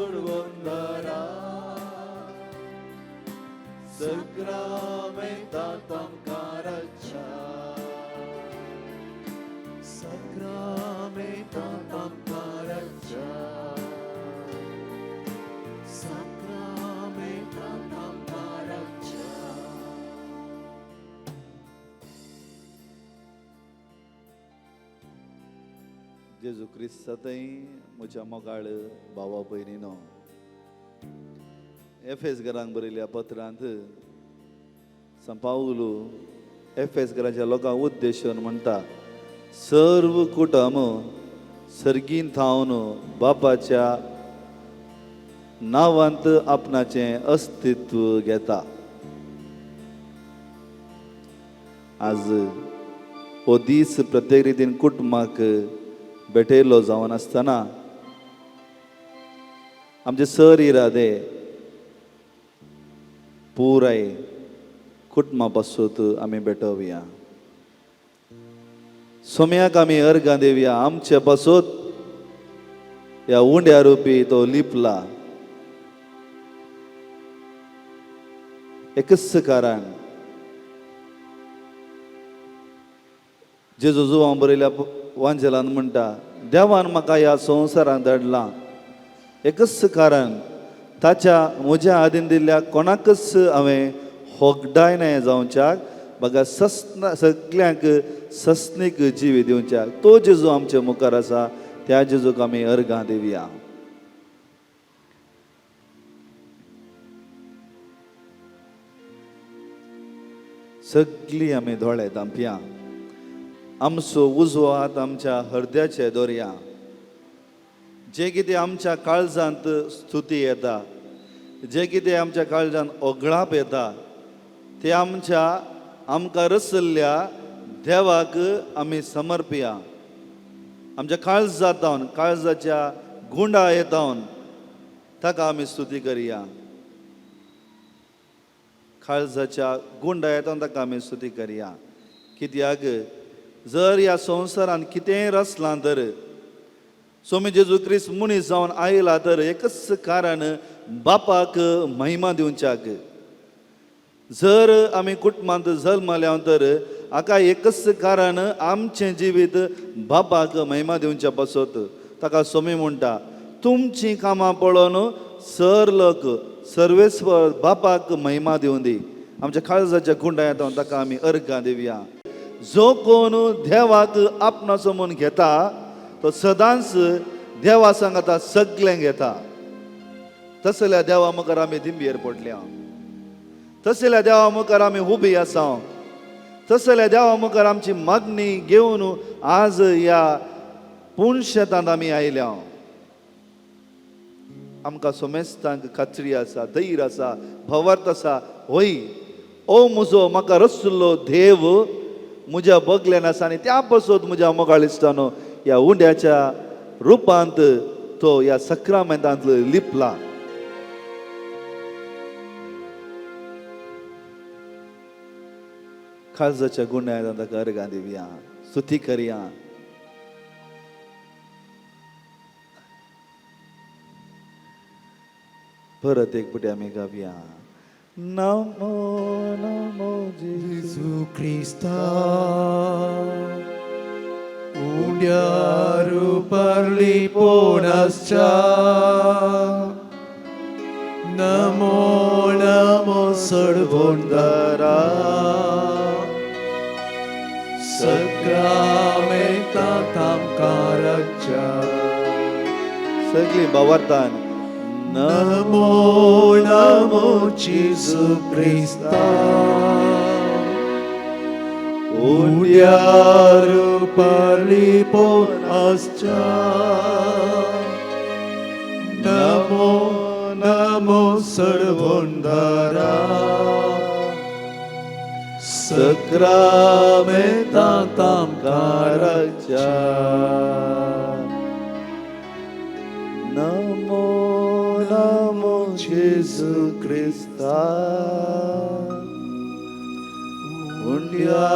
सोडवंदरा सक्रामेंता तांकां रक्षा सक्रामेंता तांकां रक्षा सक्रामेंता तांकां रक्षा. जेजू क्रिस्त थंय म्हज्या मोगाळ भावा भयणीनो, एफेस घरांक बरयल्या पत्रांत सांत पावलू एफेस घराच्या लोकांक उद्देशून म्हणटा, सर्व कुटुंब सर्गीन थावन बापाच्या नांवांत आपणाचें अस्तित्व घेता. आज हो दीस प्रत्येक रितीन कुटुंबाक भेटयलो जावन आसतना आमचे सर इरादे पुराय कुटुंबा पासून आमी भेटोवया. सोम्याक आमी अर्गां दिवया, आमचे पासून ह्या उंड्या रुपी तो लिपला. एकच कारण जेजू जुवां बरयल्या वांजेलान म्हणटा, देवान म्हाका ह्या संवसारांत धाडला एकच कारण ताच्या म्हज्या आदीन दिल्ल्या कोणाकच हांवें होगडायनाय जावच्याक बगा सस्ना सगल्यांक सस्नीक जिवी दिवच्याक. तो जेजू आमचे मुखार आसा, त्या जेजूक आमी अर्गां दिवया. सगळीं आमी दोळे धांपया, आमचो उजवो हात आमच्या हृदयाचे दवरया. जे कितें आमच्या काळजांत स्तुती येता, जे कितें आमच्या काळजांत ओगळाप येता, ते आमच्या आमकां रचल्ल्या देवाक आमी समर्पया. आमच्या काळजांत काळजाच्या गुंडा येतावन ताका आमी स्तुती करया. काळजाच्या गुंडा येतावन ताका आमी स्तुती करया. कित्याक जर ह्या संवसारांत कितेंय रचलां तर स्वामी जेजू क्रिस्त मनीस जावन आयला तर एकच कारण बापाक महिमा दिवच्याक. जर आमी कुटुंबांत जल्मल्या तर हाका एकच कारण आमचें जिवीत बापाक महिमा दिवच्या पासत. ताका स्वामी म्हणटा, तुमचीं कामां पळोवन सर लोक सर्वेस्वर बापाक महिमा दिवं दी. आमच्या काळजाच्या गुंडा येता ताका आमी अर्गां दिवया. जो कोण देवाक आपणाचो म्हूण घेता तो सदांच देवा सांगाता सगळें घेता. तसल्या देवा मुखार आमी दिंबयेर पडल्या, तसल्या देवा मुखार आमी उबी आसा, तसल्या देवा मुखार आमची मागणी घेवन आज ह्या पुणशेतांत आमी आयल्या. आमकां सोमेस्तांक खात्री आसा, धैर्य आसा, भवार्थ आसा, होय ओ म्हजो म्हाका रसलो देव म्हज्या बगल्यान आसा आनी त्या पासत म्हज्या मोगाळ इश्टानो ह्या उंड्याच्या रुपांत तो ह्या सक्रामेंतांत लिपला. काळजाच्या गुंड्या ताका अर्गां दिवया, स्तुती करया. परत एक पुटी आमी गावया. नमो नमो जेजू क्रिस्ता उंड्या रुपार लिपोन आसच्या, नमो नमो सडवंदरा सक्रामेंता तांकां रक्षा. सगळी भावार्थान. नमो नमो जेजू क्रिस्ता उंड्या रुपार लिपोन आसच्या, नमो नमो सडवंदरा सक्रामेंता तांकां रक्षा. नमो नमो जेजू क्रिस्ता उंड्या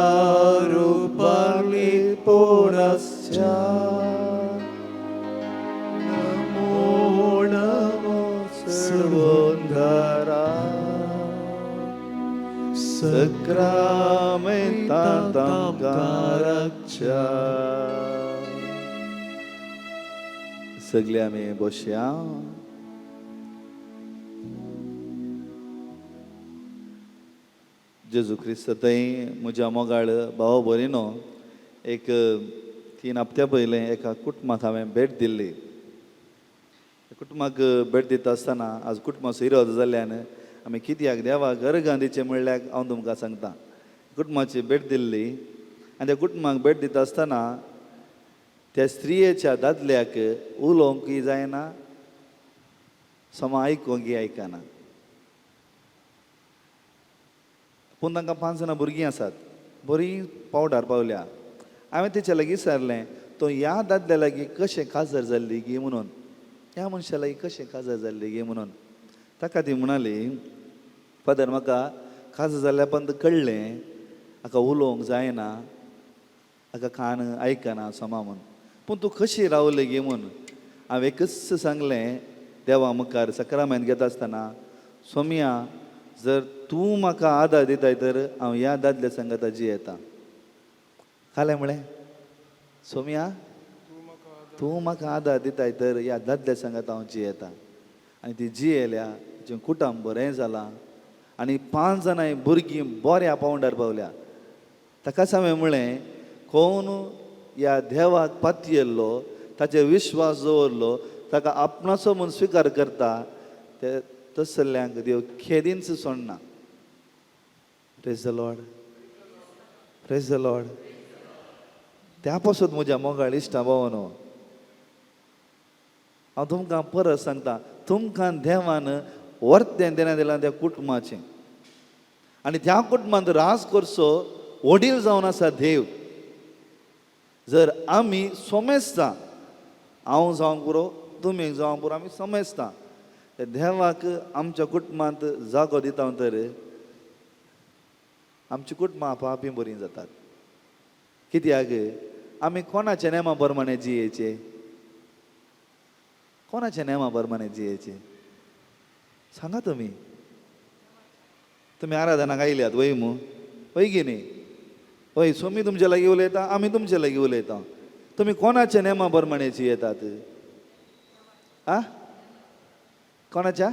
रुपार लिपोन आसच्या, नमो नमो सर्वोंधारा सक्रामेंता तांकां राखच्या. सगळे आमी बसया. जेजू क्रिस्त थंय म्हज्या मोगाळ भाव भयणीनो, एक 3 हप्त्या पयलें एका कुटुंबाक हांवें भेट दिल्ली. कुटुंबाक भेट दिता आसतना आज कुटुंबाचो इरोध जाल्ल्यान आमी कित्याक देवाक अर्गां दिचें म्हणल्यार हांव तुमकां सांगता. कुटुंबाची भेट दिल्ली आनी त्या कुटुंबाक भेट दिता आसतना त्या स्त्रियेच्या दादल्याक उलोवंकय जायना, समा आयकूंकय आयकना. पूण तांकां 5 जाणां भुरगीं आसात, बरीं पावडार पावल्या. हांवें तेच्या लागीं विचारलें, तो ह्या दादल्या लागीं कशें काजार जाल्ली गी म्हणून, ह्या मनशा लागीं कशें काजार जाल्ली गी म्हणून. ताका ती म्हणाली, फादर म्हाका काजार जाल्ल्या पंत कळ्ळें हाका उलोवंक जायना, हाका कान आयकना समा म्हूण, पूण तूं कशी रावली गी म्हूण. हांवें एकच सांगलें देवा मुखार सक्रामेंत घेता आसतना, सोमया जर तूं म्हाका आदार दिताय तर हांव ह्या दादल्या सांगाता जियेता. खालें म्हळें, सोमया तूं म्हाका आदार दिताय तर ह्या दादल्या सांगाता हांव जियेता. आनी ती जियेल्या, तिचें कुटुंब बरें जालां आनी 5 जाणां भुरगीं बऱ्या पावंडार पावल्या. ताकाच हांवें म्हळें, कोण ह्या देवाक पातयेल्लो, ताचेर विश्वास दवरलो, ताका आपणाचो म्हूण स्विकार करता, ते तसल्यांक देव खेदींच सोडना. Praise the Lord, praise the Lord. त्या पासून म्हज्या मोगाळ इश्टा भावानो, हांव तुमकां परत सांगता, तुमकां देवान वर्तें देणें दिलां त्या कुटुंबाचें, आनी त्या कुटुंबांत राज करचो वडील जावन आसा देव. जर आमी सोमेसता, हांव जावंक पुरो, तुमी जावंक पुरो, आमी सोमेसता त्या देवाक आमच्या कुटुंबांत जागो दिता तर आमची कुटुंबां आपापी बरीं जातात. कित्याक आमी कोणाच्या नेमा प्रमाणे जियेचे, कोणाच्या नेमा प्रमाणे जियेचे सांगा तुमी. तुमी आराधनाक आयल्यात वय मू, वय की न्ही? वय, सोमी तुमचे लागीं उलयता, आमी तुमचे लागीं उलयता. तुमी कोणाच्या नेमा प्रमाणे जियेतात? आ, कोणाच्या?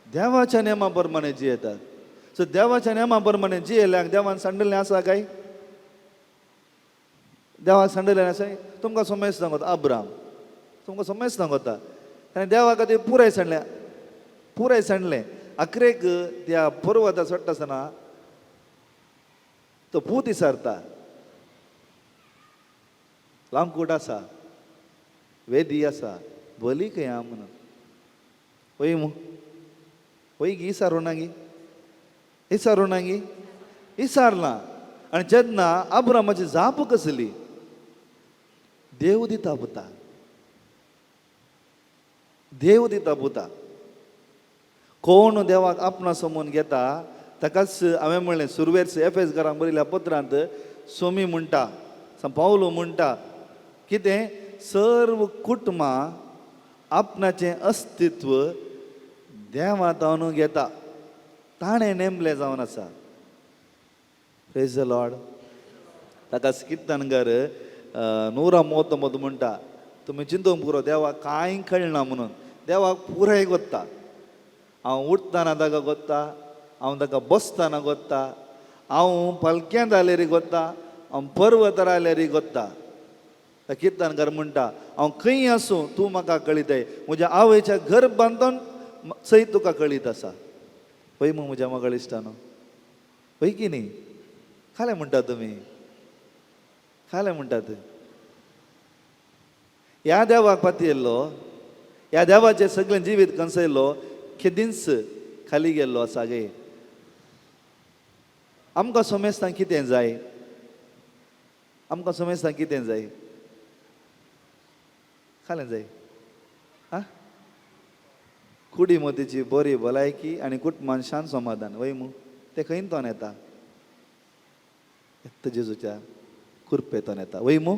देवाच्या नेमा प्रमाणे जियेतात. सो देवाच्या नेमा प्रमाणे जियेल्यांक देवान सांडलें आसा काय? देवाक सांडलें आसा? तुमकां समज सांगता, अब्राम तुमकां समज सांगता, आनी देवा खातीर पुराय सांडलें, पुराय सांडलें. अकरेक त्या पर्वता चडटा आसतना तो पूत विचारता, लांकूड आसा, वेदी आसा, बली खंय आहा म्हणून. वय मू, वय गी विचारूं ना गी, विचारूं ना गी, विचारलां. आनी जेन्ना अब्रामाची जाप कसली, देव दिता पुता, देव दिता पुता. कोण देवाक आपणा समोन घेता ताकाच हांवें म्हणलें सुरवेर एफ एस घरांक बरयल्या पत्रांत सोमी म्हणटा, पावलो म्हणटा कितें, सर्व कुटुंबां आपणाचें अस्तित्व देवांत घेता, ताणें नेमलें जावन आसा. Praise the Lord. ताका कीर्तनकार 139 म्हणटा, तुमी चिंतूंक पुरो देवाक कांय कळना म्हणून. देवाक पुराय कोत्ता, हांव उठतना ताका कोत्ता, हांव ताका बसतना कोत्ता, हांव पालक्यांत आल्यारी कोत्ता, हांव पर्वतार आल्यारी कोत्ता. कीर्तनकार म्हणटा, हांव खंय आसूं तूं म्हाका कळीत, म्हज्या आवयच्या घर बांदून सयत तुका कळीत आसा. पळय मग म्हज्या मोगाळ इश्टानो, पळय की न्ही, खालें म्हणटा तुमी, खालें म्हणटात. ह्या देवाक पातयेल्लो, ह्या देवाचें सगळें जिवीत कंसयल्लो, केदींच खाली गेल्लो आसा गे. आमकां सोमेस्तांक कितें जाय? आमकां सोमेस्तांक कितें जाय? खालें जाय. आं, कुडी मोतीची बरी भलायकी आनी कुटुंबान शांत समाधान. वय मू, तें खंय तोन येता? येता जेजूच्या कुरपेतोन येता. वय मू,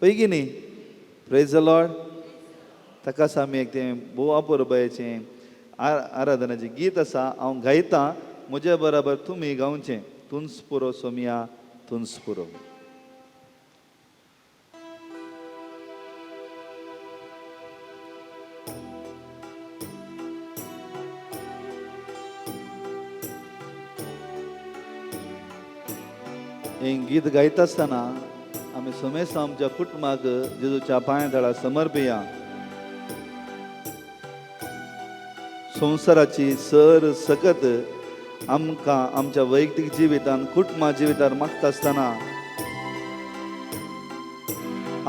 वय की न्ही? Praise the Lord. ताकाच आमी एक तें भोव अपुरबायेचें आराधनाचें गीत आसा, हांव गायतां, म्हजे बराबर तुमी गावचें. तुंच पुरो सोमया, तुंच पुरो. हें गीत गायता आसतना आमी समेस्त आमच्या कुटुंबाक जेजूच्या पांया तळा समर्पिया. संवसाराची सर सकत आमकां आमच्या वैयक्तीक जिवितान, कुटुंबा जिवितान मागता आसतना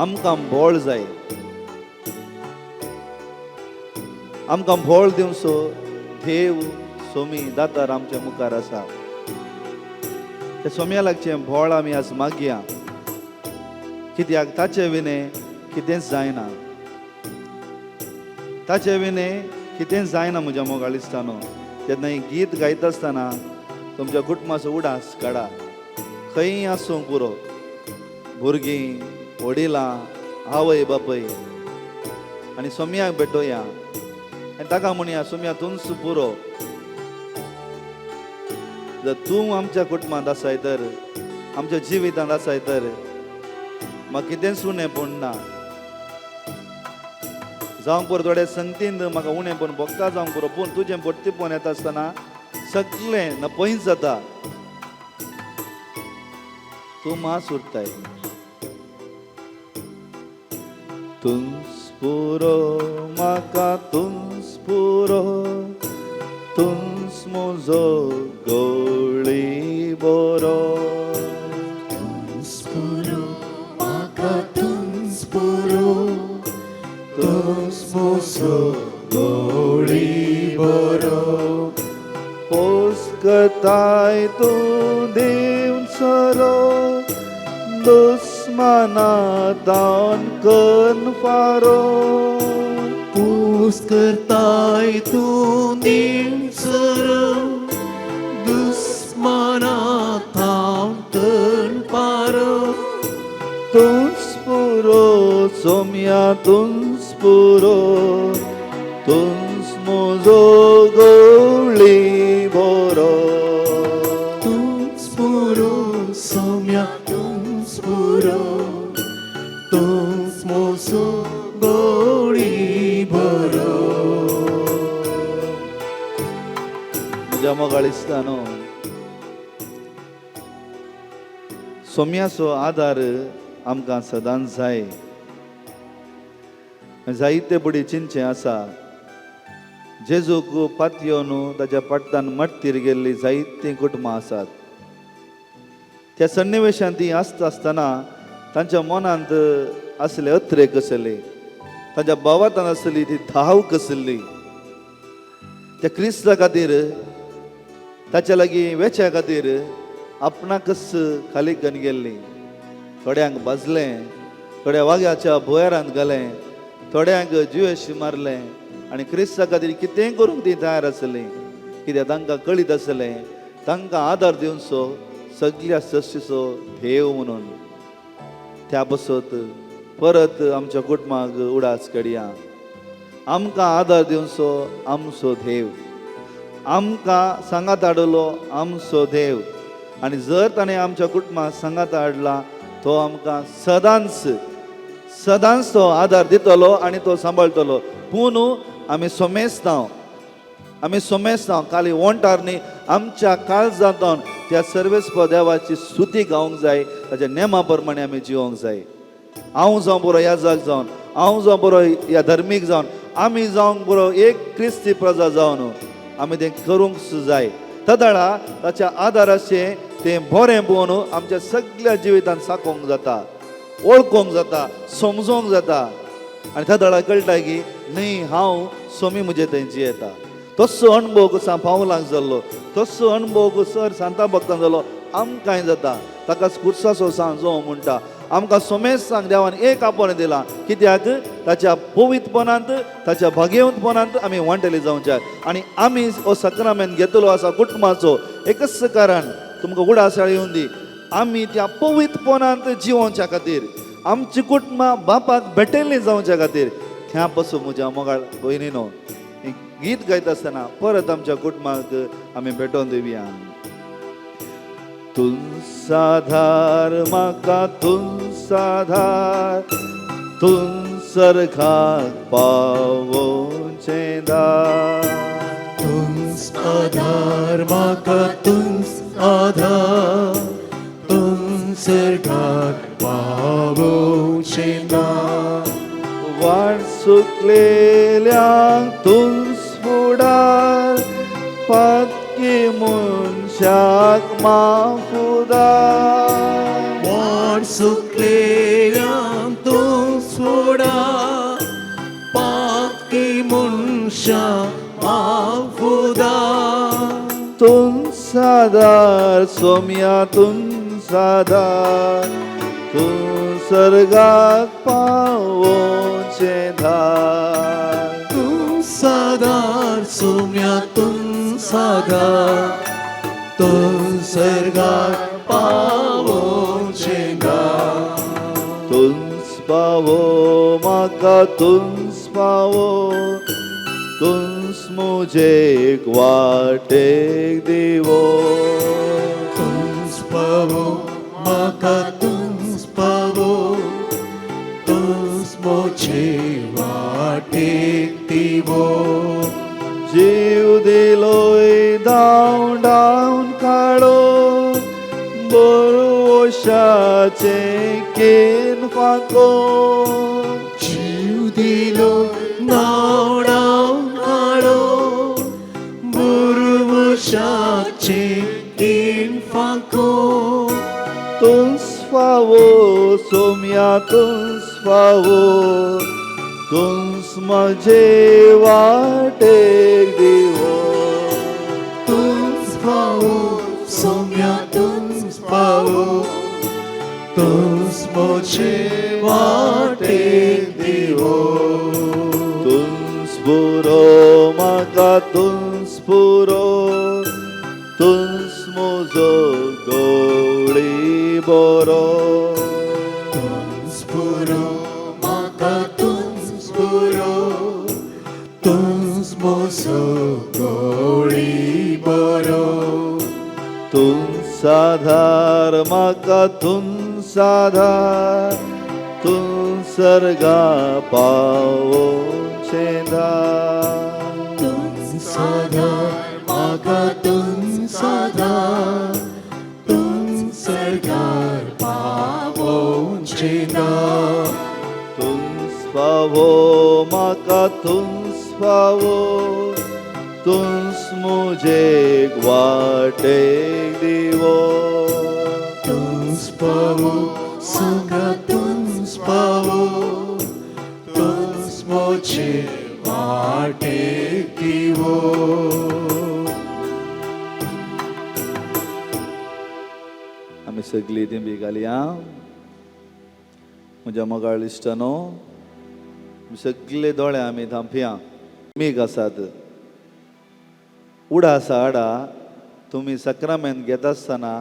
आमकां भोळ जाय. आमकां भोळ दिवचो देव सोमी दातार आमच्या मुखार आसा. त्या सोम्या लागचें भोळ आमी आज मागया, कित्याक ताचे विणे कितेंच जायना, ताचे विणे कितेंच जायना. म्हज्या मोगाळ इश्टानो, तेन्ना हें गीत गायता आसतना तुमच्या कुटुंबाचो उडास काडा. खंय आसूंक पुरो, भुरगीं, वडिलां, आवय बापूय, आनी सोम्याक भेटोया आनी ताका म्हणया, सोम्या तुंच पुरो. जर तूं आमच्या कुटुंबांत आसाय तर, आमच्या जिवितांत आसाय तर म्हाका कितेंच उणें ना. जावंक पुरो थोडे संगतीन म्हाका उणें पण भोगता जावंक पुरो, पूण तुजें भरतीपण येता आसतना सगळें नपयच जाता. तूं मास उरताय. तुंच पुरो म्हाका, तुंच पुरो, तुंच म्हजो गोळी बरो. तुंच पुरो म्हाका, तुंच पुरो, तुंच म्हजो गोळी बरो. पोसकताय तूं दिवन सरो, दुस्माना दान कन फारो. पूस करताय तूं दिवन सरो, दुस्माना थावन कन पारो. तुंच पुरो सोम्या, तुंच पुरो, तुंच म्हजो गोळी बरो. तुंच पुरो सोम्या, तुंच पुरो, तुंच म्हजो गोळी बरो. म्हज्या मोगाळ इश्टानो, सोम्याचो आदार आमकां सदांच जाय. जायते बुडी चिंचें आसा, जेजूक पातयेवन ताच्या पाटतान मट्टीर गेल्ली जायतीं कुटुंबां आसात. त्या सन्निवेशांत ती आसता आसतना तांच्या मनांत आसले अत्रे कसले, तांच्या भावातान आसली ती धाव कसली, त्या क्रिस्ता खातीर, ताच्या लागीं वेच्या खातीर आपणाकच खाली कन गेल्ली. थोड्यांक भाजलें, थोड्या वाग्याच्या भुंयारांत घालें, थोड्यांक जिवेशी मारलें आनी क्रिस्ता खातीर कितेंय करूंक ती तयार आसलीं. कित्याक तांकां कळीत आसलें तांकां आदार दिवचो सगल्या सृश्टीचो देव म्हणून. त्या बसत परत आमच्या कुटुंबाक उडास कडया. आमकां आदार दिवचो आमचो देव, आमकां सांगात हाडलो आमचो देव. आनी जर ताणें आमच्या कुटुंबाक सांगात हाडला, तो आमकां सदांच सदांच तो आदार दितलो आनी तो सांबाळटलो. पूण आमी सोमेस्तांव, आमी सोमेस्तांव खाली वोंटार न्ही, आमच्या काळजांत त्या सर्वेस्प देवाची स्तुती गावंक जाय. ताच्या नेमा प्रमाणे आमी जिवोंक जाय. हांव जावं बरो याजक जावन, हांव जावं बरो या धर्मीक जावन, आमी जावंक बरो एक क्रिस्ती प्रजा जावन आमी तें करूंक जाय. तदळा ताच्या आदाराचें तें बरें पळोवन आमच्या सगल्या जिवितांत साकोंक जाता, वळखोंक जाता, समजोंक जाता. आनी तदळा कळटा की न्ही, हांव सोमी म्हजे थंय जियेता. तसो अणभव सांत पावलांक जाल्लो, तसो अणभव सर सांता भक्तांक जालो, आमकांय जाता. ताका कुर्साचो सांग जो म्हणटा, आमकां सोमेस्तांक देवान एक आपोवणें दिलां, कित्याक ताच्या पवित्रपणांत, ताच्या भागेवंतपणांत आमी वांटेली जावच्या. आनी आमी हो सक्रामेंत घेतलो आसा कुटुंबाचो एकच कारण, तुमकां उडासाळ येवन दी, आमी त्या पवित्रपणांत जिवोवच्या खातीर, आमची कुटुंबां बापाक भेटयल्लीं जावच्या खातीर. त्या पासून म्हज्या मोगाळ भयणीनो, गीत गायता आसतना परत आमच्या कुटुंबाक आमी भेटोवन दिवया. तुंसाधार म्हाका तुंसाधार तुंसरखाक पावोवचें दार. तुंस आधार म्हाका तुंस आधार तुंस सर्गाक पावोवचें ना. वाट सुकलेल्यांक तुंस फुडार पातकी मनशाक माफुदार. वाट सुकलेल्यांक तुंस फुडार पातकी मनशां माफुदार. तुंसादार सोम्या तुंसादार तूं सर्गाक पावोवचें धार. तुंस आधार सोम्या तुंस आधार तुंस सर्गाक पावोवचें दार. तुंस पावो म्हाका तुंस पावो तुंस मुजेक वाटेक दिवो. तुंस पावो म्हाका तुंस पावो तुंस मोचे वाटेक दिवो. जीव दिलोय धांवडावन काडो बोरवशाचें केन फांको. जीव दिलो नावडाव काडो बुरवशाचे तीन फांको. तुंस फावो सोम्या तुंस फावो तुंस म्हजे वाटेक दिवो. तुंस पावो सोम्या तुंस पावो तुंस मोचे वाटेक दिवो. तुंस पुरो म्हाका तुंस पुरो तुंस म्हजो गवळी बरो. तुंस पुरो म्हाका तुंस पुरो तुंस मोसो गवळी बरो. तुंस आधार म्हाका तुंस आधार तूं सर्गा पावोवचें दार. तुंस आधार म्हाका तुंस आधार तुंस सर्गार पावोवचें दार. तुंस फावो म्हाका तुंस फावो तुंस मुजेक वाटेक दिवो. तुंस पावो सांगा तुंस पावो तुंस मोचे वाटेक दिवो. आमी सगळीं दिंबी घालया. म्हज्या मोगाळ इश्टानो, सगळे दोळे आमी धांपया. मीग आसात उडा आसा हाडा. तुमी सक्रामेंत घेता आसतना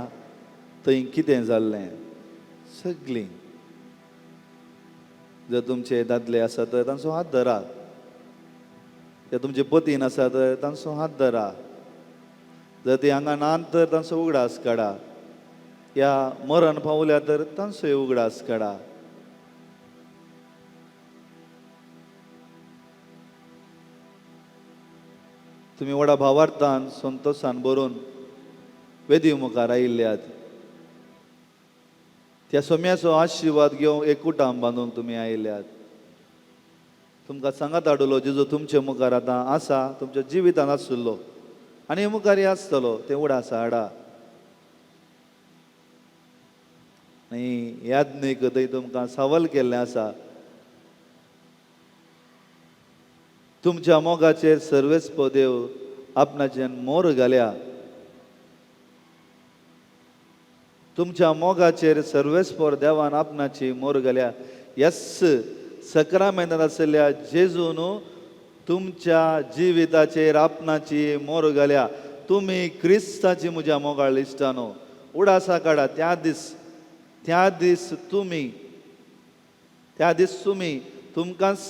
थंय कितें जाल्लें सगळीं, जर तुमचे दादले आसा तर तांचो हात धरात, जर तुमचे पतीन आसा तर तांचो हात धरा, जर ती हांगा नात तर तांचो उगडास काडा, या मरण पावल्या तर तांचोय उगडास काडा. तुमी व्हडा भावार्थान संतोशान भरून वेदी मुखार आयिल्ल्यात. त्या सोम्याचो आशिर्वाद घेवन एक कुटाम बांदूंक तुमी आयिल्ल्यात. तुमकां सांगात हाडलो जेजू तुमचे मुखार आतां आसा, तुमच्या जिवितांत आशिल्लो आनी मुखारय आसतलो, तें उडास हाडा. आनी याज्ञीक थंय तुमकां सवाल केल्लें आसा, तुमच्या मोगाचेर सर्वेस्प देव आपणाचेर मोर घाल्या, तुमच्या मोगाचेर सर्वेस्पर देवान आपणाची मोर घाल्या. यस सक्रामेंतांत आशिल्ल्या जेजून तुमच्या जिविताचेर आपणाची मोर घाल्या. तुमी क्रिस्ताची म्हज्या मोगाळ इश्टानो उडासा काडा. त्या दीस तुमी, त्या दीस तुमी तुमकांच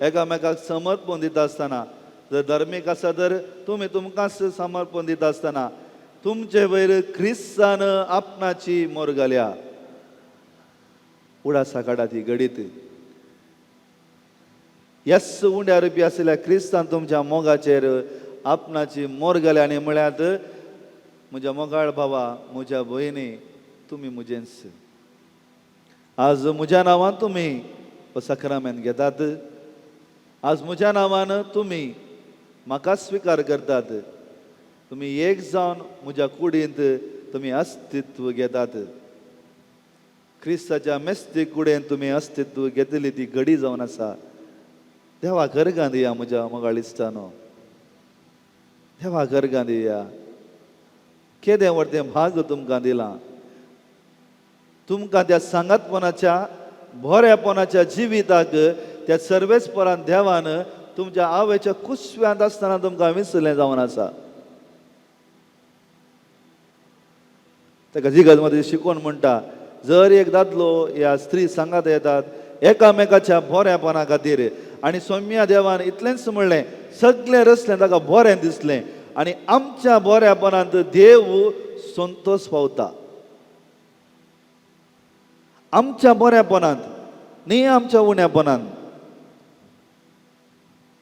एकामेकाक समर्पण दिता आसतना जर धर्मीक आसा तर तुमी तुमकांच समर्पण दिता आसतना तुमचे वयर क्रिस्तान आपणाची मोर घाल्या. उडासा काडा ती घडीत. येस उंड्या रुपया आशिल्ल्या क्रिस्तान तुमच्या मोगाचेर आपणाची मोर घाल्या आनी म्हळ्यात म्हज्या मोगाळ भावा, म्हज्या भयणी, तुमी म्हजेंच. आज म्हज्या नांवान तुमी हो साक्रामेंत घेतात. आज म्हज्या नांवान तुमी म्हाका स्विकार करतात. तुमी एक जावन म्हज्या कुडींत तुमी अस्तित्व घेतात. क्रिस्ताच्या मेस्ती कुडेन तुमी अस्तित्व घेतली ती घडी जावन आसा. देवा गर्गां दिया म्हज्या मोगाळ इश्टानो, देवा गर्गां दिया. केदें व्हड भाग तुमकां दिलां. तुमकां त्या सांगातपणाच्या बऱ्यापणाच्या जिविताक त्या सर्वेस्परान देवान तुमच्या आवयच्या कुसव्यांत आसतना तुमकां विसरलें जावन आसा. ताका जिगज मध्ये शिकोवन म्हणटा, जर एक दादलो ह्या स्त्री सांगात येतात एकामेकाच्या बऱ्यापणा खातीर, आनी सौम्या देवान इतलेंच म्हणलें, सगळें रसलें ताका बरें दिसलें आनी आमच्या बऱ्यापणांत देव संतोष पावता. आमच्या बऱ्यापणांत न्ही आमच्या उण्यापणांत.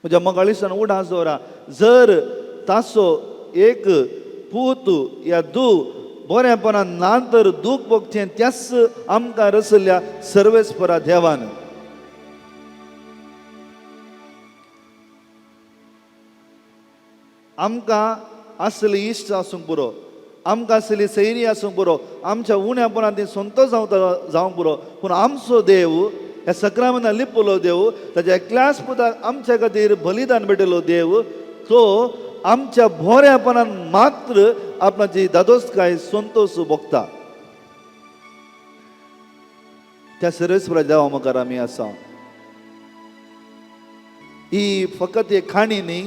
म्हज्या मोगाळीसान उडास दवरा, जर ताचो एक पूत या दू बऱ्यापणान ना तर दूख भोगचें त्याच आमकां रसल्या सर्वेस्परा देवान. आमकां आसली इश्ट आसूंक पुरो, आमकां आसली सैरी आसूंक पुरो, आमच्या उण्यापणान ती संतोष जावंक पुरो, पूण आमचो देव ह्या सक्रामना लिपलो देव, ताच्या एकल्याच पुताक आमच्या खातीर बलिदान भेटलो देव, तो आमच्या बऱ्यापणान मात्र आपणाची दादोसकाय संतोष भोगता. त्या सर्वेस्परा देवा मुखार आमी आसा. ही फकत एक काणी न्ही,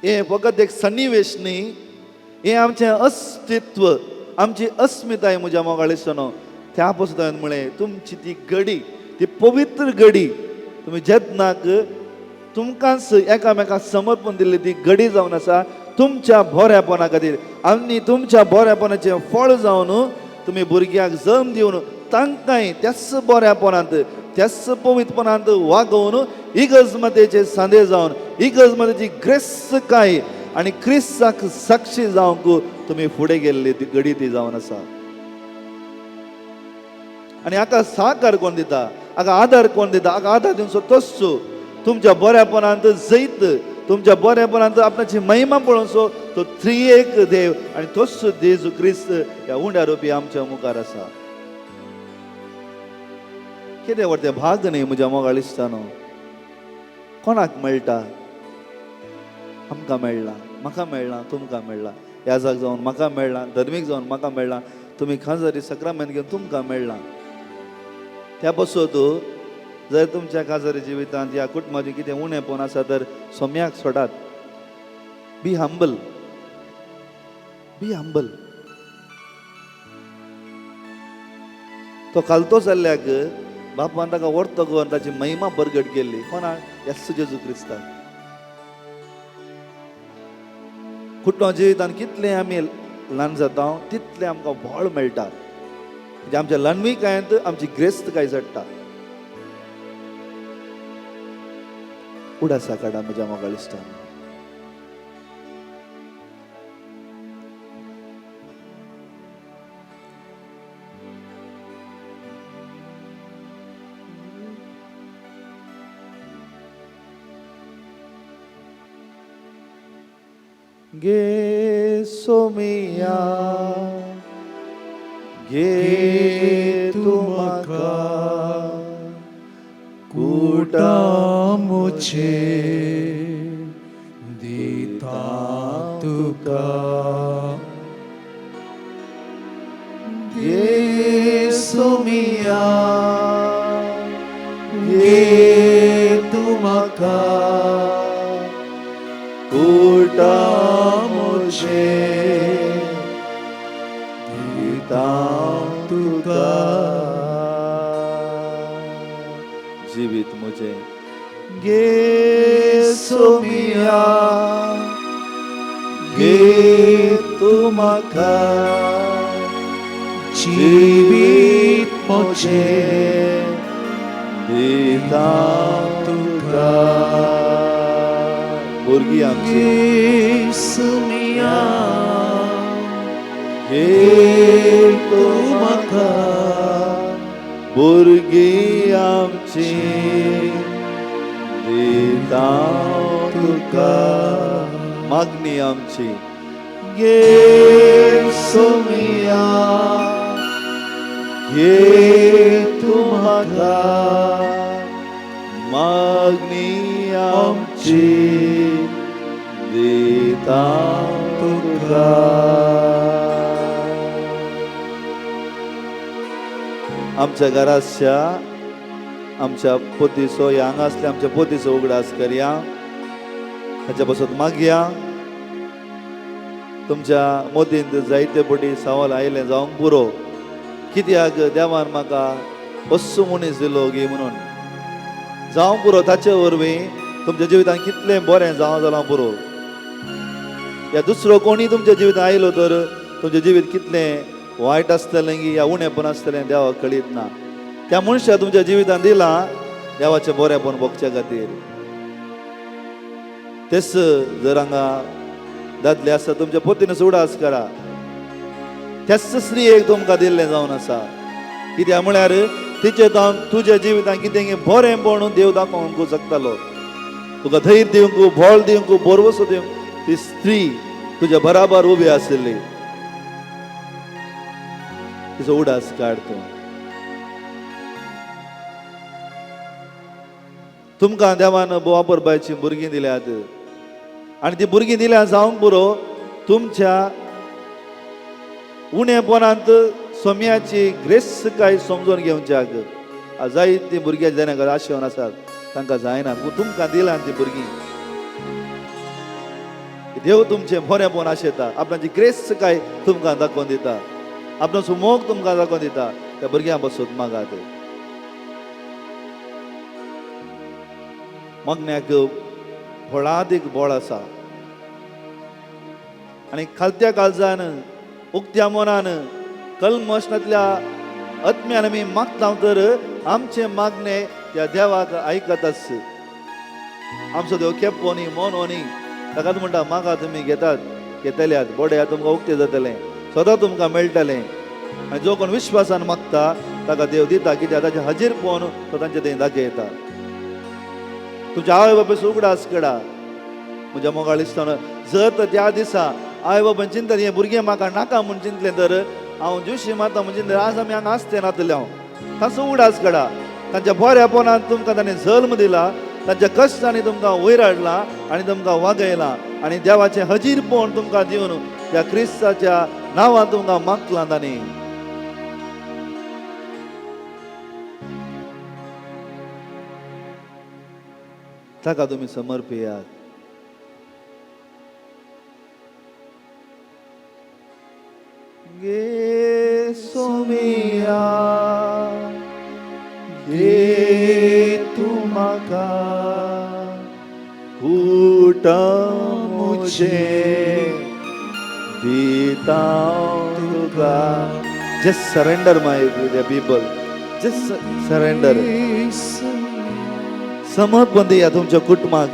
हें फकत एक सन्निवेश न्ही, हें आमचें अस्तित्व, आमची अस्मिताय. म्हज्या मोगाळीसनो त्या पासून हांवें म्हळें, तुमची ती घडी, ती पवित्र घडी, तुमी जेन्नाक तुमकांच एकामेकाक समर्पण दिल्ली ती घडी जावन आसा तुमच्या बऱ्यापणा खातीर. आनी तुमच्या बऱ्यापणाचें फळ जावन तुमी भुरग्यांक जल्म दिवन तांकांय त्याच बऱ्यापणांत त्याच पवित्रपणांत वागोवन इगर्जमातेचे सांदे जावन इगर्जमातेची ग्रेस्तकाय आनी क्रिस्ताक साक्षी जावंक तुमी फुडें गेल्ली ती घडी ती जावन आसा. आनी हाका साकार कोण दिता, हाका आदार कोण दिता, हाका आदार दिवचो तोच तुमच्या बऱ्यापणांत जैत, तुमच्या बऱ्यापणांत आपणाची महिमा पळोवचो तो त्रिएक देव आनी तोच जेजू क्रिस्त ह्या उंड्या रुपी आमच्या मुखार आसा. कितें व्हड तें भाग न्ही म्हज्या मोगाळ इश्टानो. कोणाक मेळटा? आमकां मेळ्ळां, म्हाका मेळ्ळां, तुमकां मेळ्ळां, याजाक जावन म्हाका मेळ्ळां, धर्मीक जावन म्हाका मेळ्ळां, तुमी खाजरी सक्रामेंत घेवन तुमकां मेळ्ळां. त्या पासत जर तुमच्या काजारी जिवितांत ह्या कुटुंबाचें कितें उणेपण आसा तर सोम्याक सोडात. Be humble, be humble. तो खालतो जाल्ल्याक बापान ताका व्हरतो करून ताची महिमा बरगट केल्ली कोणाक? येसू जेजू क्रिस्ताक. कुटुंब जिवितांत कितलें आमी ल्हान जाता तितलें आमकां बळ मेळटा. म्हणजे आमच्या ल्हानविकायेंत आमची ग्रेस्तकाय चडटा. उडासा काडा म्हज्या मोगाळ इश्टान. गे सोमिया गे तूं म्हाका कुटामुचे दिता तुका, गे सोमिया गे तूं म्हाका कुटामुचे दिता तुका. जिवीत म्हजें गे सोमिया सोमिया, घे तूं म्हाका जिवीत म्हजें दिता तुका. भुरगीं आमची येसुमिया, घे तूं म्हाका, भुरगीं आमची दिता तुका. मागणी आमची, घे सोमिया, घे तूं म्हाका, मागणी आमची दिता तुका. आमच्या घराच्या आमच्या पोतीचो ह्या हांगा आसल्या आमच्या पोतीचो उगडास करया, ताच्या पासत मागया. तुमच्या मोदींत जायते पटी सवाल आयलें जावंक पुरो, कित्याक देवान म्हाका असो मनीस दिलो गी म्हणून जावंक पुरो. ताचे वरवीं तुमच्या जिवितांत कितलें बरें जावं जालां पुरो. या दुसरो कोणीय तुमच्या जिवितांत आयलो तर तुमचें जिवीत कितलें वायट आसतलें की या उणेपण आसतलें देवाक कळीत ना. त्या मनशाक तुमच्या जिवितांत दिलां देवाचें बरेंपण भोगच्या खातीर. तेच जर हांगा दादले आसा तुमच्या पोतीन उडास करा, त्याच स्त्रियेक तुमकां दिल्लें जावन आसा. कित्याक म्हळ्यार तिचे जावन तुज्या जिवितांत कितें बरें म्हणून देव दाखोवंक शकतालो. तुका धैर्य दिवंक, बळ दिवंक, भरवसो दिवंक ती स्त्री तुज्या बराबर उबी आशिल्ली. तिचो उडास काड तूं. तुमकां देवान वापर बायची भुरगीं दिल्यात आनी ती भुरगीं दिल्या जावंक पुरो, तुमच्या उणेपणांत सोम्याची ग्रेस काय समजून घेवच्याक जाय ती भुरग्यां जायना आशेवन आसात तांकां जायना, पूण तुमकां दिलां ती भुरगीं. देव तुमचें बरेंपण आशेता, आपणाची ग्रेस काय तुमकां दाखोवन दिता, आपणाचो मोग तुमकां दाखोवन दिता. त्या भुरग्यां बसून मागात. मागण्याक फळादीक बळ आसा आनी खालत्या काळजान उक्त्या मनान कल्मशनांतल्या आत्म्यान आमी मागता तर आमचें मागणें त्या देवाक आयकताच. आमचो देव केप्पो न्ही, मोनो न्ही. ताकाच म्हणटा मागा तुमी घेतात, घेतल्यात, बोडे तुमकां उक्तें जातलें, सदां तुमकां मेळटलें. आनी जो कोण विश्वासान मागता ताका देव दिता, कित्याक ताचें हाजीर पळोवन तो तांचे थंय दाखयता. तुमच्या आवय बापायचो उगडास कडा. म्हज्या मोगाळ इश्टानो, जर तर त्या दिसा आवय बापायन चिंतलें हें भुरगें म्हाका नाका म्हूण चिंतलें तर हांव जोशी माता म्हूण चिंतलें आज आमी हांगा आसते नातलें हांव. ताचो उगडास कडा. तांच्या बऱ्यापणान तुमकां ताणें जल्म दिला, तांच्या कश्टांनी तुमकां वयर हाडला आनी तुमकां वागयला आनी देवाचें हजीरपण तुमकां दिवन त्या क्रिस्ताच्या नांवान तुमकां मागलां तांणी. ताका तुमी समर्पियात. गे सोमिया, घे तूं म्हाका, कुटुंब म्हजें दिता तुका. Just surrender my dear people, just surrender. समर्पण दिया तुमच्या कुटुंबाक.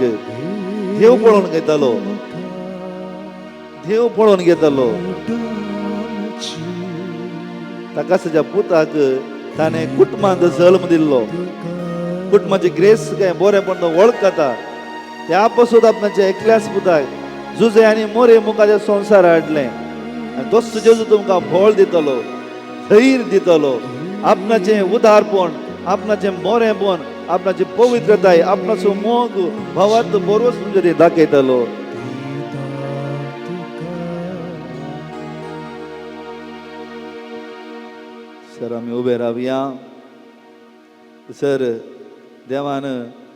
देव पळोवन घेतलो, देव पळोवन घेतलो. ताका ताच्या पुताक ताणें कुटुंबांत जल्म दिल्लो. कुटुंबाची ग्रेस काय बरेंपण तो वळखता. त्या पासून आपणाच्या एकल्याच पुताक जुजे आनी मोरे मुखाच्या संवसार हाडलें आनी तोच जेजू तुमकां बळ दितलो, धैर्य दितलो. आपणाचें उदारपण, आपणाचें बरेंपण, आपणाची पवित्रताय, आपणाचो मोग भावार्थ बरोच तुमचे दाखयतलो. सर आमी उबे रावया. सर देवान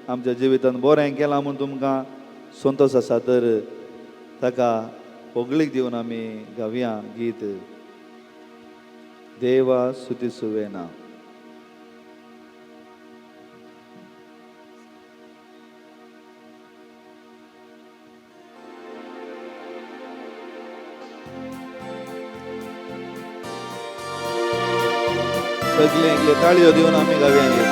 आमच्या जिवितांत बरें केलां म्हूण तुमकां संतोश आसा तर ताका होगळीक दिवन आमी गावया गीत देवा सुती सुवेना. सगळे इतले ताळयो दिवन आमी गावया गेली.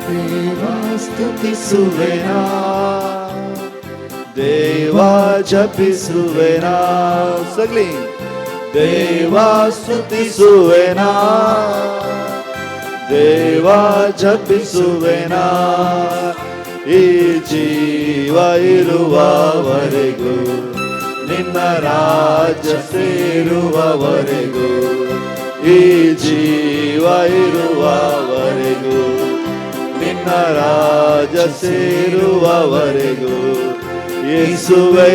देवा स्तुतिಸುವೆನಾ, देवा जपिಸುವೆನಾ. सगळी देवा स्तुतिಸುವೆನಾ, ದೇವಾ ಜಪಿಸುವೆನಾ. ಈ ಜೀವ ಇರುವವರೆಗೂ, ನಿನ್ನ ರಾಜ್ಯ ಸೇರುವವರೆಗೂ, ಈ ಜೀವ ಇರುವವರೆಗೂ, ನಿನ್ನ ರಾಜ್ಯ ಸೇರುವವರೆಗೂ, ಯೇಸುವೇ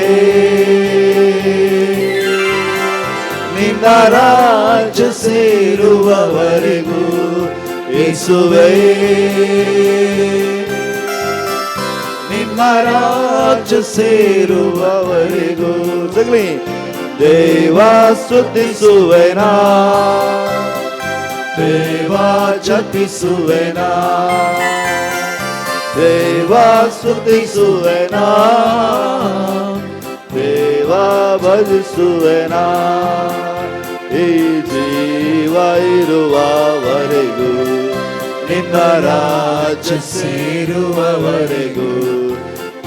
ನಿನ್ನ ರಾಜ್ಯ ಸೇರುವವರೆಗೂ, ಯೇಸುವೇ ನಿನ್ನ ರಾಜ್ಯ ಸೇರುವವರೆಗೂ. ಸಗಲಿ ದೇವಾ ಸ್ತುತಿಸುವೆನಾ, ದೇವಾ ಜಪಿಸುವೆನಾ, ದೇವಾ ಸ್ತುತಿಸುವೆನಾ, ದೇವಾ ಭಜಿಸುವೆನಾ. ಈ ಜೀವ ಇರುವವರೆಗೂ, ನಿನ್ನ ರಾಜ್ಯ ಸೇರುವವರೆಗೂ,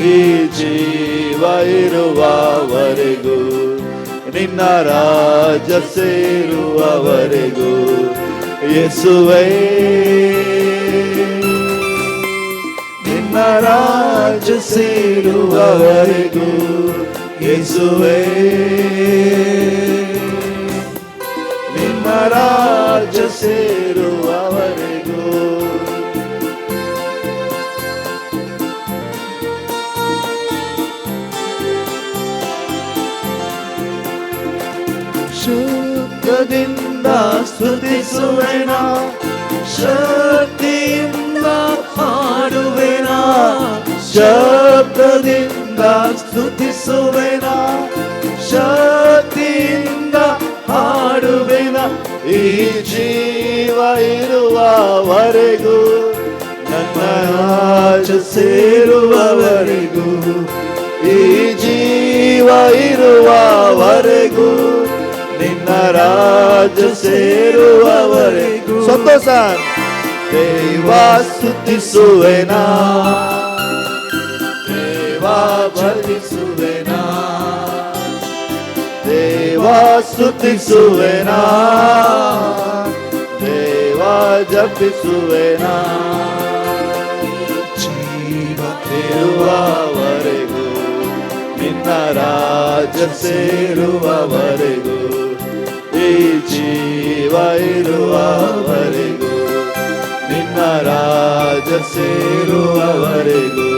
ಈ ಜೀವ ಇರುವವರೆಗೂ, ನಿನ್ನ ರಾಜ್ಯ ಸೇರುವವರೆಗೂ, ಯೇಸುವೇ ನಿನ್ನ ರಾಜ್ಯ ಸೇರುವವರೆಗೂ, ಯೇಸುವೇ ನಿನ್ನ ರಾಜ್ಯ ಸೇರುವವರೆಗೂ. ಶಬ್ದದಿಂದ ಸ್ತುತಿಸುವೆನಾ, ಶಕ್ತಿಯಿಂದ ಹಾಡುವೆನಾ. ಶಬ್ದದಿಂದ ಸ್ತುತಿಸುವೆನಾ, ಶಕ್ತಿಯಿಂದ ಹಾಡುವೆನಾ. ಈ ಜೀವ ಇರುವವರೆಗೂ, ನನ್ನ ರಾಜ್ಯ ಸೇರುವವರೆಗೂ, ಈ ಜೀವ ಇರುವವರೆಗೂ, ನಿನ್ನ ರಾಜ್ಯ ಸೇರುವವರೆಗೂ. ಸಂತೋಷ ದೇವಾ ಸ್ತುತಿಸುವೆನಾ, ದೇವಾ ಭಜಿಸುವೆನಾ, ದೇವಾ ಸ್ತುತಿಸುವೆನಾ, ದೇವಾ ಜಪಿಸುವೆನಾ. ಜೀವ ಇರುವವರೆಗೂ, ನಿನ್ನ ರಾಜ್ಯ ಸೇರುವವರೆಗೂ, ಈ ಜೀವ ಇರುವವರೆಗೂ, ನಿನ್ನ ರಾಜ್ಯ ಸೇರುವವರೆಗೂ,